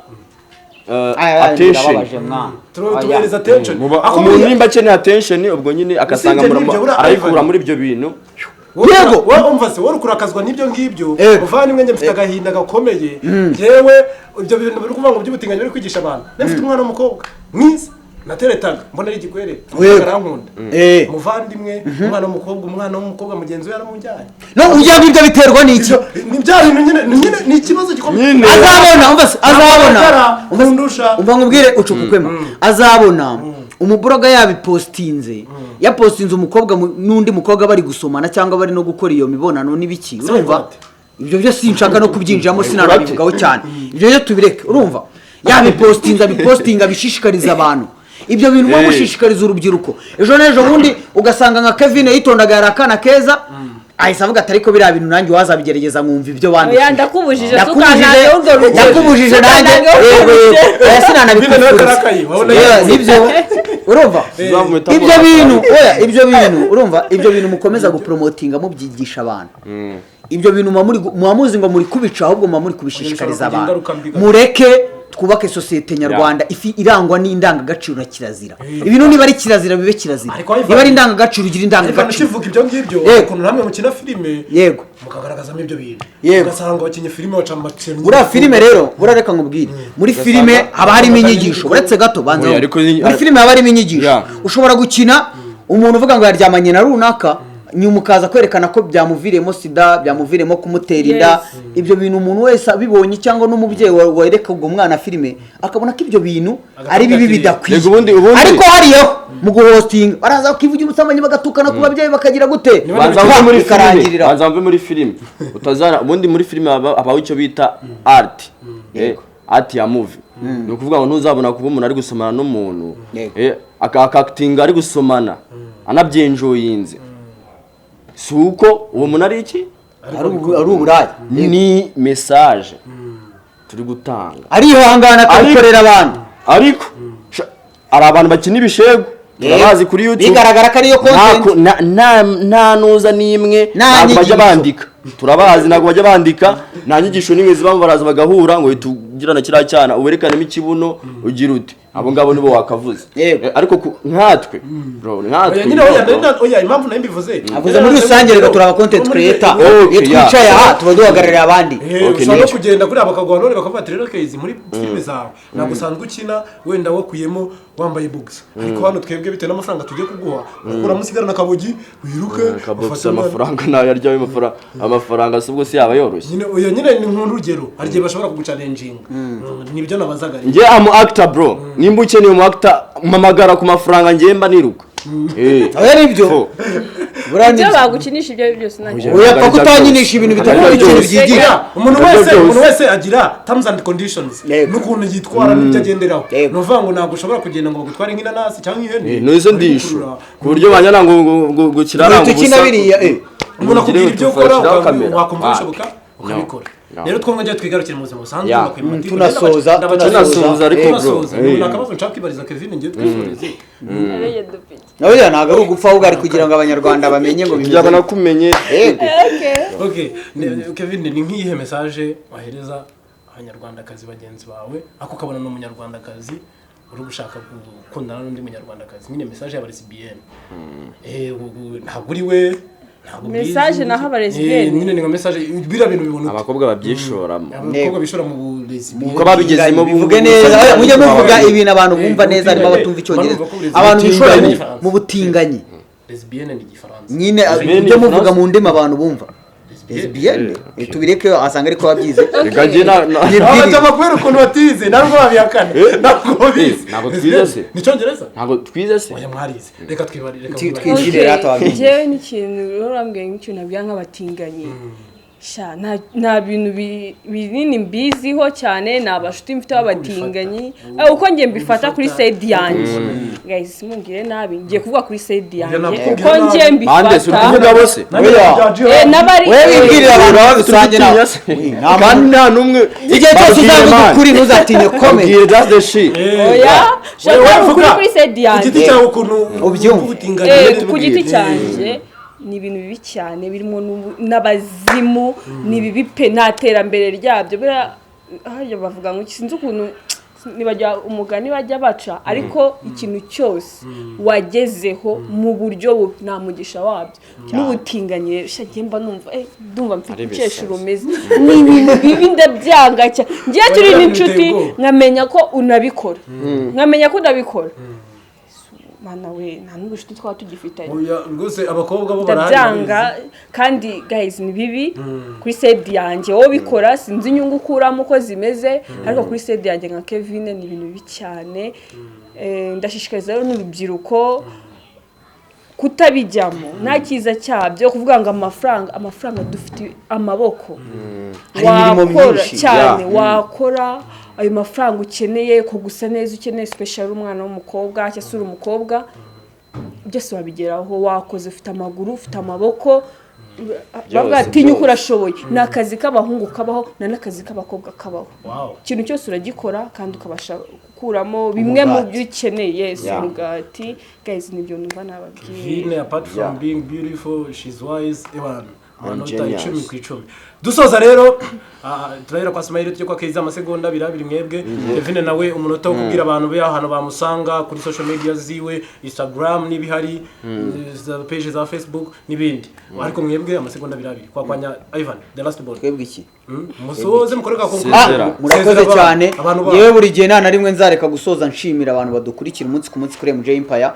Speaker 2: attention.
Speaker 1: Birababaje, mwana.
Speaker 3: Tubereza attention. Ako
Speaker 2: Umuntu
Speaker 3: buriya-
Speaker 2: nimba akeneye attention, ubwo nyine agasanga
Speaker 3: Usibye n'ibyo, buriya
Speaker 2: arayikura
Speaker 3: Ivan.
Speaker 2: muri ibyo bintu.
Speaker 1: Yego.
Speaker 3: Wowe umva se, wowe uri kurakazwa n'ibyo ngibyo. Muvandimwe, njye mfite agahinda gakomeye. Yewe, ibyo bintu biri kuvuga ngo by'ubutinganyi bari kwigisha abantu, njye mfite umwana w'umukobwa mwiza nateretaga, mbona ari igikwere, arankunda. Muvandimwe, umwana w'umukobwa mugenzi we yaramujyanye.
Speaker 1: No ujya ibyo biterwa n'iki?
Speaker 3: Ni bya bintu nyine, ni ikibazo gikomeye.
Speaker 2: Nyine.
Speaker 1: Azabona, umva se, azabona.
Speaker 3: Amatara,
Speaker 1: Umva se,
Speaker 3: kundusha.
Speaker 1: Umva nkubwire, ucukukwema, azabona umuburoga yabipostinze, yapostinze umukobwa n'undi mukobwa bari gusomana cyangwa bari no gukora iyo mibonano n'ibiki, urumva?
Speaker 3: Gute?
Speaker 1: Ibyo byo sinshaka no kubyinjiramo, sinanabivugaho cyane, ibyo byo tubireke. Urumva, yabipostinze, abipostinga, abishishikariza abantu. Ibyo bintu muba mushishikariza urubyiruko, ejo n'ejo bundi ugasanga nka Kevin yitondaga, yari akana keza, ahise avuga ati: "Ariko biriya bintu nanjye wazabigerageza nkumva ibyo banditse."
Speaker 4: Oya, ndakubujije.
Speaker 1: Ndakubujije.
Speaker 4: Tukanange urwo rugero.
Speaker 1: Ndakubujije nanjye.
Speaker 4: Tukanange urwo
Speaker 1: Yego, yego.
Speaker 4: rugero.
Speaker 1: Oya, sinanabikufuriza.
Speaker 3: Karakayi, wabona.
Speaker 1: Yeah, nibyo, urumva,
Speaker 2: Tuzamwita
Speaker 1: ibyo
Speaker 2: Murakayi.
Speaker 1: bintu, oya, ibyo bintu, urumva, ibyo bintu mukomeza gupromotinga mubyigisha abantu, ibyo bintu muba muzi ngo muri kubica, ahubwo muba muri kubishishikariza
Speaker 3: Bishobora kugira
Speaker 1: abantu.
Speaker 3: ingaruka mbi.
Speaker 1: Mureke twubake sosiyete nyarwanda ifi irangwa n'indangagaciro na kirazira. Ibintu niba ari kirazira bibe kirazira,
Speaker 3: Ariko Ivan-
Speaker 1: niba ari indangagaciro ugira
Speaker 3: Ivan,
Speaker 1: indangagaciro.
Speaker 3: ukivuga ibyo ngibyo, ukuntu namwe mukina filime mukagaragazamo ibyo bintu, ugasanga abakinnyi filime baca amacenyi.
Speaker 1: Buriya filime rero, buriya reka nkubwire, muri filime haba harimo inyigisho. Uretse gato, banza
Speaker 2: Oya,
Speaker 1: wumve.
Speaker 2: ariko
Speaker 1: Muri filime haba harimo inyigisho. Ushobora gukina umuntu uvuga ngo yaryamanye na runaka. Nyuma ukaza kwerekana ko byamuviriyemo sida, byamuviriyemo kumutera inda. Ibyo bintu umuntu wese abibonye, cyangwa n'umubyeyi wereka ubwo mwana filime, akabona ko ibyo bintu ari bibi, bidakwiye.
Speaker 2: Yego,
Speaker 1: Ariko hariyo mu guhostinga baraza bakivugira ubusambanyi, bagatukana ku babyeyi, bakagira gute,
Speaker 2: Banza wumve muri filime.
Speaker 1: Bikarangirira.
Speaker 2: Banza wumve muri filime utazana. Ubundi muri filime habaho icyo bita art, art ya movie. Ni ukuvuga ngo ntuzabona kuba umuntu ari gusomana n'umuntu, akactinga ari gusomana anabyenjoyinze, si uko uwo muntu ari iki?
Speaker 1: Ari uburaya.
Speaker 2: Ni message turi gutanga.
Speaker 1: Arihangana akabikorera abantu.
Speaker 2: Ariko hari abantu bakina ibishegu, turabazi kuri YouTube.
Speaker 1: Bigaragara ko ariyo
Speaker 2: Nta
Speaker 1: content.
Speaker 2: Nta nuza n'imwe.
Speaker 1: Nta
Speaker 2: Ntabwo bajya
Speaker 1: nyigisho.
Speaker 2: bandika, turabazi, ntabwo bajya bandika, nta nyigisho n'imwe zibamo. Baraza bagahura ngo uhita ugirana kiriya cyana, werekanemo ikibuno, ugira uti abo ngabo nibo wakavuze. Ariko nkatwe bro, nkatwe
Speaker 3: Oya nyine,
Speaker 2: bro,
Speaker 3: oya,
Speaker 2: bro.
Speaker 3: oya, impamvu nayo mbivuze.
Speaker 1: Avuze muri rusange reka, turaba content creator.
Speaker 2: Okay,
Speaker 1: Iyo twicaye aha tuba duhagarariye abandi.
Speaker 2: Okay,
Speaker 3: Ushobora no
Speaker 2: nicyo.
Speaker 3: kugenda kuriya bakaguha none bakavuga ati: "Rero Kezi, muri filime zawe ntabwo usanzwe ukina wenda wakuyemo wambaye boxer, ariko hano twebwe bitewe n'amafaranga tugiye kuguha, ukuramo usigarana akabogi wiruke
Speaker 2: Kabogisi.
Speaker 3: ufate umwana."
Speaker 2: Amafaranga nayo arya ayo mafaranga, amafaranga si ubwo si yaba yoroshye.
Speaker 3: Nyine oya, nyine ni nk'urugero, hari igihe bashobora kuguchallenginga. Nibyo nabazaga rero.
Speaker 2: Njye am actor bro, nimba ukeneye umu actor mpamagara ku mafaranga, njye mba niruka.
Speaker 1: Oya, nibyo.
Speaker 2: Fo.
Speaker 1: Buriya
Speaker 4: Ibyo
Speaker 1: nibyo.
Speaker 4: bagukinisha ibyo ari byo byose nta
Speaker 1: Oya, pfa kutanyinisha ibintu bitavuga ikintu byigisha.
Speaker 3: Oya, umuntu
Speaker 2: Nabyo
Speaker 3: wese
Speaker 2: byose.
Speaker 3: umuntu wese agira terms and conditions n'ukuntu yitwara n'ibyo agenderaho. Ni ukuvuga ngo ntabwo ushobora kugenda ngo bagutware nk'inanasi cyangwa ihene.
Speaker 2: Nizo ndisho ku buryo banyana ngo kiraranga.
Speaker 1: Uhita ukina biriya.
Speaker 3: Umuntu akubwira ibyo ukora, wakumva
Speaker 2: Wapi.
Speaker 3: bishoboka ukabikora.
Speaker 2: No.
Speaker 3: Rero twongere twigarukire mu buzima busanzwe. Bakwiye mu matiku.
Speaker 1: Tunasoza,
Speaker 2: Tunasoza ariko bro.
Speaker 3: Tunasoza. Ni akabazo nshaka kwibariza Kevin, ngiye twisoreze.
Speaker 1: Oya, ntabwo ari ugupfa, ahubwo ari kugira ngo Abanyarwanda bamenye ngo
Speaker 2: Kugira ngo
Speaker 1: bimeze.
Speaker 2: nakumenye.
Speaker 1: Yego.
Speaker 3: Okay, Kevin, ni nk'iyihe message wahereza Abanyarwandakazi bagenzi bawe, ako ukabona ni Umunyarwandakazi uri gushaka gukundana n'undi Munyarwandakazi, nyine message y'abalesbienne? Ntabwo uri we, ntabwo mbizi.
Speaker 4: Message naho abalesbienne?
Speaker 3: Nyine ni nka message, biriya bintu bibona ute?
Speaker 2: Abakobwa babyishoramo.
Speaker 3: Abakobwa bishora mu bulesbienne.
Speaker 2: Uko babigezemo.
Speaker 1: Bivuge neza. Oya, mujye muvuga ibintu abantu bumva neza. Harimo abatumva Icyongereza, abantu bishora mu butinganyi.
Speaker 3: Lesbienne ni Igifaransa.
Speaker 1: Nyine
Speaker 2: Lesbienne
Speaker 1: ibyo muvuga
Speaker 2: Igifaransa?
Speaker 1: mu ndimi abantu bumva. Lesbienne, tubireke, asanga ariko wabyize.
Speaker 2: Reka njye
Speaker 3: Abajama kubera ukuntu batize ntabwo babihakana, ntabwo babizi.
Speaker 2: Ntabwo twize se?
Speaker 3: Ni Icyongereza.
Speaker 2: Ntabwo twize se?
Speaker 3: Oya, mwarize, reka twibare, reka twibare.
Speaker 1: Twinjire rata wabyize.
Speaker 4: Njyewe n'ikintu rero urambwira, nk'ikintu nabwira nk'abatinganyi, sha nta bintu binini mbiziho cyane, ni abashuti mfite b'abatinganyi. Uko njye mbifata kuri side yanjye, guys, simumbwire nabi, ngiye kuvuga kuri side yanjye
Speaker 3: Nakubwira
Speaker 4: uko
Speaker 3: nabi.
Speaker 4: njye
Speaker 2: Bande si uri
Speaker 4: mbifata.
Speaker 2: kuvuga bose?
Speaker 3: Nanjye
Speaker 1: Oya.
Speaker 3: bya jihad.
Speaker 4: N'abari
Speaker 1: Wowe wibwirira abantu
Speaker 2: Urabazi turi
Speaker 1: rusange nawe.
Speaker 2: gutinya se?
Speaker 1: Nta
Speaker 2: Kandi
Speaker 1: muntu-
Speaker 2: nta n'umwe.
Speaker 1: Igihe cyose
Speaker 2: Babwire,
Speaker 1: uzavuga
Speaker 2: man.
Speaker 1: ukuri, ntuzatinye comment.
Speaker 2: Babwire, that's the shit.
Speaker 4: Oya, shaka
Speaker 3: Wowe
Speaker 4: ukuri
Speaker 3: vuga
Speaker 4: kuri side
Speaker 3: ku
Speaker 4: yanjye.
Speaker 3: giti cyawe ukuntu
Speaker 1: Ubyumva.
Speaker 3: ubutinganyi.
Speaker 4: Ku giti cyanjye ni ibintu bibi cyane, birimo n'abazimu. Ni bibi pe, nta terambere ryabyo. Buriya harya bavuga ngo sinzi ukuntu nibajya umugani bajya baca, ariko ikintu cyose wagezeho mu buryo bubi nta mugisha wabyo. N'ubutinganyi rero, sha, njye mba numva ndumva mfite
Speaker 2: Ari
Speaker 4: ukesha
Speaker 2: ibisazi.
Speaker 4: Rumeze ni ibintu bibi, ndabyanga cyane. Ngiye turi
Speaker 3: Oya,
Speaker 4: n'inshuti,
Speaker 3: biteye ubwoba.
Speaker 4: nkamenya ko unabikora, nkamenya ko unabikora, mana we, nta n'ubucuti twaba tugifitanye.
Speaker 3: Oya, rwose abakobwa bo barahari.
Speaker 4: Ndabyanga kandi guys, ni bibi kuri side yanjye. Wowe ubikora sinzi inyungu ukuramo uko zimeze, ariko kuri side yanjye nka Kevin ni ibintu bibi cyane. Ndashishikariza rero n'urubyiruko kutabijyamo, nta cyiza cyabyo. Kuvuga ngo amafaranga, amafaranga, dufite amaboko.
Speaker 1: Hari imirimo
Speaker 4: Wakora
Speaker 1: myinshi.
Speaker 4: cyane, wakora ayo mafaranga ukeneye ko gusa neza, ukeneye special umwana w'umukobwa cyangwa se uri umukobwa, byose wabigeraho wakoze. Ufite amaguru, ufite amaboko, bavuga ati nyuko urashoboye. Ni akazi k'abahungu kabaho, ni n'akazi k'abakobwa kabaho. Ikintu cyose uragikora kandi ukabasha gukuramo bimwe mu
Speaker 1: Umugati.
Speaker 4: byo ukeneye, yes. Umugati, guys, nibyo numva nababwiye.
Speaker 3: Vine, apart from
Speaker 2: Yeah.
Speaker 3: being beautiful, she's wise. Ewana, Amanota
Speaker 2: Genius.
Speaker 3: 10 ku 10. Dusoza rero, turahera kwa Smile, tujye kwa Keza, amasegonda 2 2 mwebwe. Kevin nawe umunota wo kubwira abantu be ahantu bamusanga kuri social media ziwe, Instagram n'ibihari, za page za Facebook n'ibindi. Ariko mwebwe amasegonda 2 2 kwa kwanya Ivan, the last ball.
Speaker 1: Twebwe iki?
Speaker 3: Musoze mukoreka ko.
Speaker 2: Sezera.
Speaker 1: Murakoze cyane.
Speaker 3: Abantu ba
Speaker 1: Yewe, buri gihe nta na rimwe nzareka gusoza nshimira abantu badukurikira umunsi ku munsi kuri MJ Empire.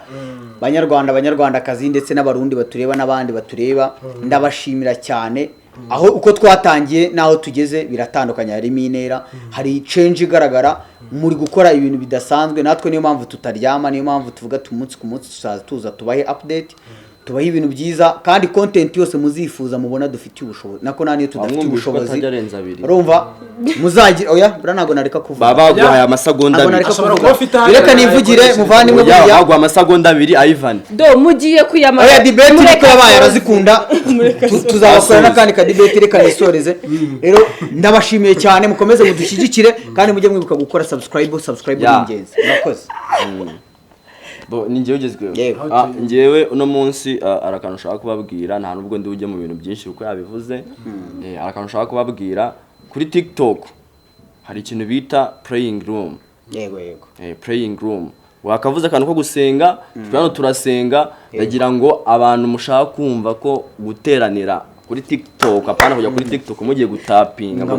Speaker 1: Banyarwanda, banyarwandakazi, ndetse n'abarundi batureba n'abandi batureba, ndabashimira cyane. Aho uko twatangiye n'aho tugeze biratandukanye, harimo intera, hari change igaragara. Muri gukora ibintu bidasanzwe, natwe niyo mpamvu tutaryama, niyo mpamvu tuvuga ati umunsi ku munsi tuzaza tuza tubahe update, tubahe ibintu byiza, kandi content yose muzifuza mubona dufitiye ubushobozi, nako nta niyo tudafitiye
Speaker 2: Wamwumvishe ko
Speaker 1: ubushobozi.
Speaker 2: atajya arenza abiri.
Speaker 1: Urumva muzagira, oya, buriya ntabwo nareka kuvuga.
Speaker 2: Baba baguhaye amasegonda
Speaker 1: Ntabwo
Speaker 2: 2.
Speaker 1: nareka
Speaker 3: Ashobora
Speaker 1: kuvuga.
Speaker 3: kuba afite ayo
Speaker 1: Reka nivugire,
Speaker 3: yakoresheje.
Speaker 1: muvandimwe.
Speaker 2: Oya,
Speaker 1: Buriya
Speaker 2: baguha amasegonda 2, Ivan.
Speaker 4: Do mugiye kuyamara.
Speaker 1: Oya, debate niko
Speaker 4: Mureka
Speaker 1: yabaye
Speaker 4: asoze.
Speaker 1: Arazikunda. Tuzabakora n'akandi ka debate. Reka nisoreze rero. Ndabashimiye cyane, mukomeze mudushyigikire kandi mujye mwibuka gukora subscribe. Subscribe ni ingenzi. Murakoze.
Speaker 2: Bo ni njyewe ugezweho.
Speaker 1: Yego.
Speaker 2: Njyewe uno munsi, hari akantu ushaka kubabwira. Nta nubwo ndi ujye mu bintu byinshi kuko yabivuze. Hari akantu ushaka kubabwira. Kuri TikTok hari ikintu bita praying room.
Speaker 1: Yego yego.
Speaker 2: Praying room, wakavuze akantu ko gusenga. Twe hano turasenga. Ndagira ngo abantu mushaka kumva ko guteranira kuri TikTok, apana kujya kuri TikTok mugiye gutapinga ngo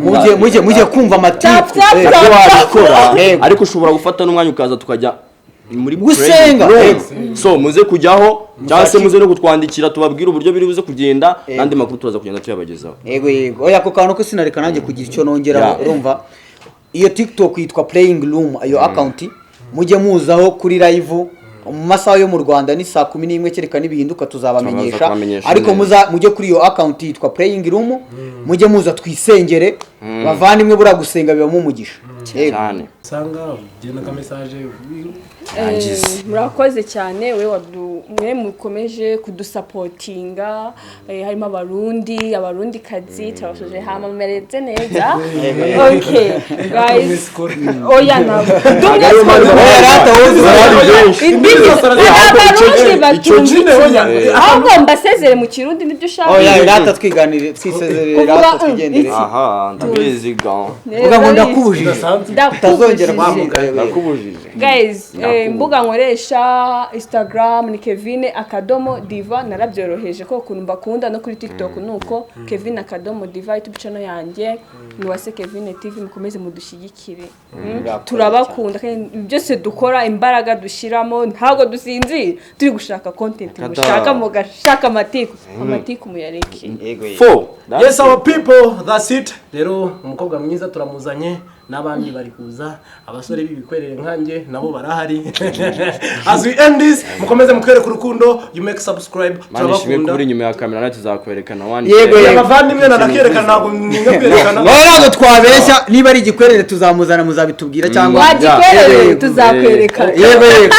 Speaker 1: Mujye kumva amatiku.
Speaker 4: Tap, tap, tap.
Speaker 2: Nabyo wabikora,
Speaker 1: Yego.
Speaker 2: ariko ushobora gufata n'umwanya ukaza tukajya muri
Speaker 1: Gusenga.
Speaker 2: praying room. So muze kujyaho cyangwa se muze no kutwandikira tubabwire uburyo biri buze kugenda, n'andi makuru turaza kugenda tuyabagezaho.
Speaker 1: Yego yego, oya, ako kantu ko sinareka nanjye kugira icyo nongeraho. Urumva iyo TikTok yitwa praying room, iyo account mujye muzaho kuri live mu masaha yo mu Rwanda ni saa 11, kereka nibihinduka tuzabamenyesha.
Speaker 2: Turaza kubamenyesha
Speaker 1: Ariko
Speaker 2: neza.
Speaker 1: muza mujye kuri iyo account yitwa praying room, mujye muza twisengere, bavandimwe. Buriya gusenga bibamo umugisha. Yego.
Speaker 2: Cyane.
Speaker 3: Usanga ugenda ka message.
Speaker 2: Rangiza.
Speaker 4: Murakoze cyane we wadu mwe mukomeje kudusapotinga, harimo abarundi, abarundi kazi, turabashoje hama mumereze neza. Okay guys, oya ntabwo
Speaker 2: Ariyo mpamvu
Speaker 1: Oya, rata, wowe
Speaker 2: Barahari benshi.
Speaker 4: Abarundi
Speaker 2: Icyo
Speaker 3: nyine, oya.
Speaker 4: batumva, ahubwo mbasezere mu Kirundi nibyo ushaka.
Speaker 1: Oya rata, twiganire, twisezerere.
Speaker 4: Kuvuga,
Speaker 1: Rata, twigendere.
Speaker 4: iki?
Speaker 2: Aha ndabizi ga.
Speaker 1: Uvuga ngo ndakubujije.
Speaker 3: Udasanzwe.
Speaker 1: Utazongera
Speaker 4: Ndakubujije.
Speaker 1: kuvuga.
Speaker 2: Ndakubujije.
Speaker 4: Guys,
Speaker 2: Ndakubujije.
Speaker 4: imbuga nkoresha, Instagram ni Kevin akadomo Diva, narabyoroheje ko ukuntu mbakunda. No kuri TikTok nuko, Kevin akadomo Diva. YouTube channel yanjye ni Wase Kevin TV. Mukomeze mudushyigikire.
Speaker 1: Murakoze.
Speaker 4: Turabakunda kandi byose dukora, imbaraga dushyiramo, ntabwo dusinzira turi gushaka content.
Speaker 2: Kada.
Speaker 4: Mushaka mugashaka amatiku, amatiku muyareke.
Speaker 1: Yego yego.
Speaker 2: Four. That's
Speaker 3: Yes,
Speaker 2: it.
Speaker 3: our people, that's it. Rero umukobwa mwiza turamuzanye, n'abandi bari kuza, abasore b'ibikwerere nkanjye nabo barahari. As we end this, mukomeze mutwereke urukundo, you make subscribe.
Speaker 2: Mani ishimwe
Speaker 3: Turabakunda.
Speaker 2: kuri inyuma ya kamera nawe tuzakwerekana wani.
Speaker 1: Yego, yego.
Speaker 3: Abavandimwe, nanakerekana, ntabwo ninga kwerekana.
Speaker 1: Oya, ntabwo twabeshya. Niba ari igikwerere tuzamuzana, muzabitubwira cyangwa
Speaker 4: Wagikwerere
Speaker 1: Yego,
Speaker 4: tuzakwerekana.
Speaker 1: Yego yego.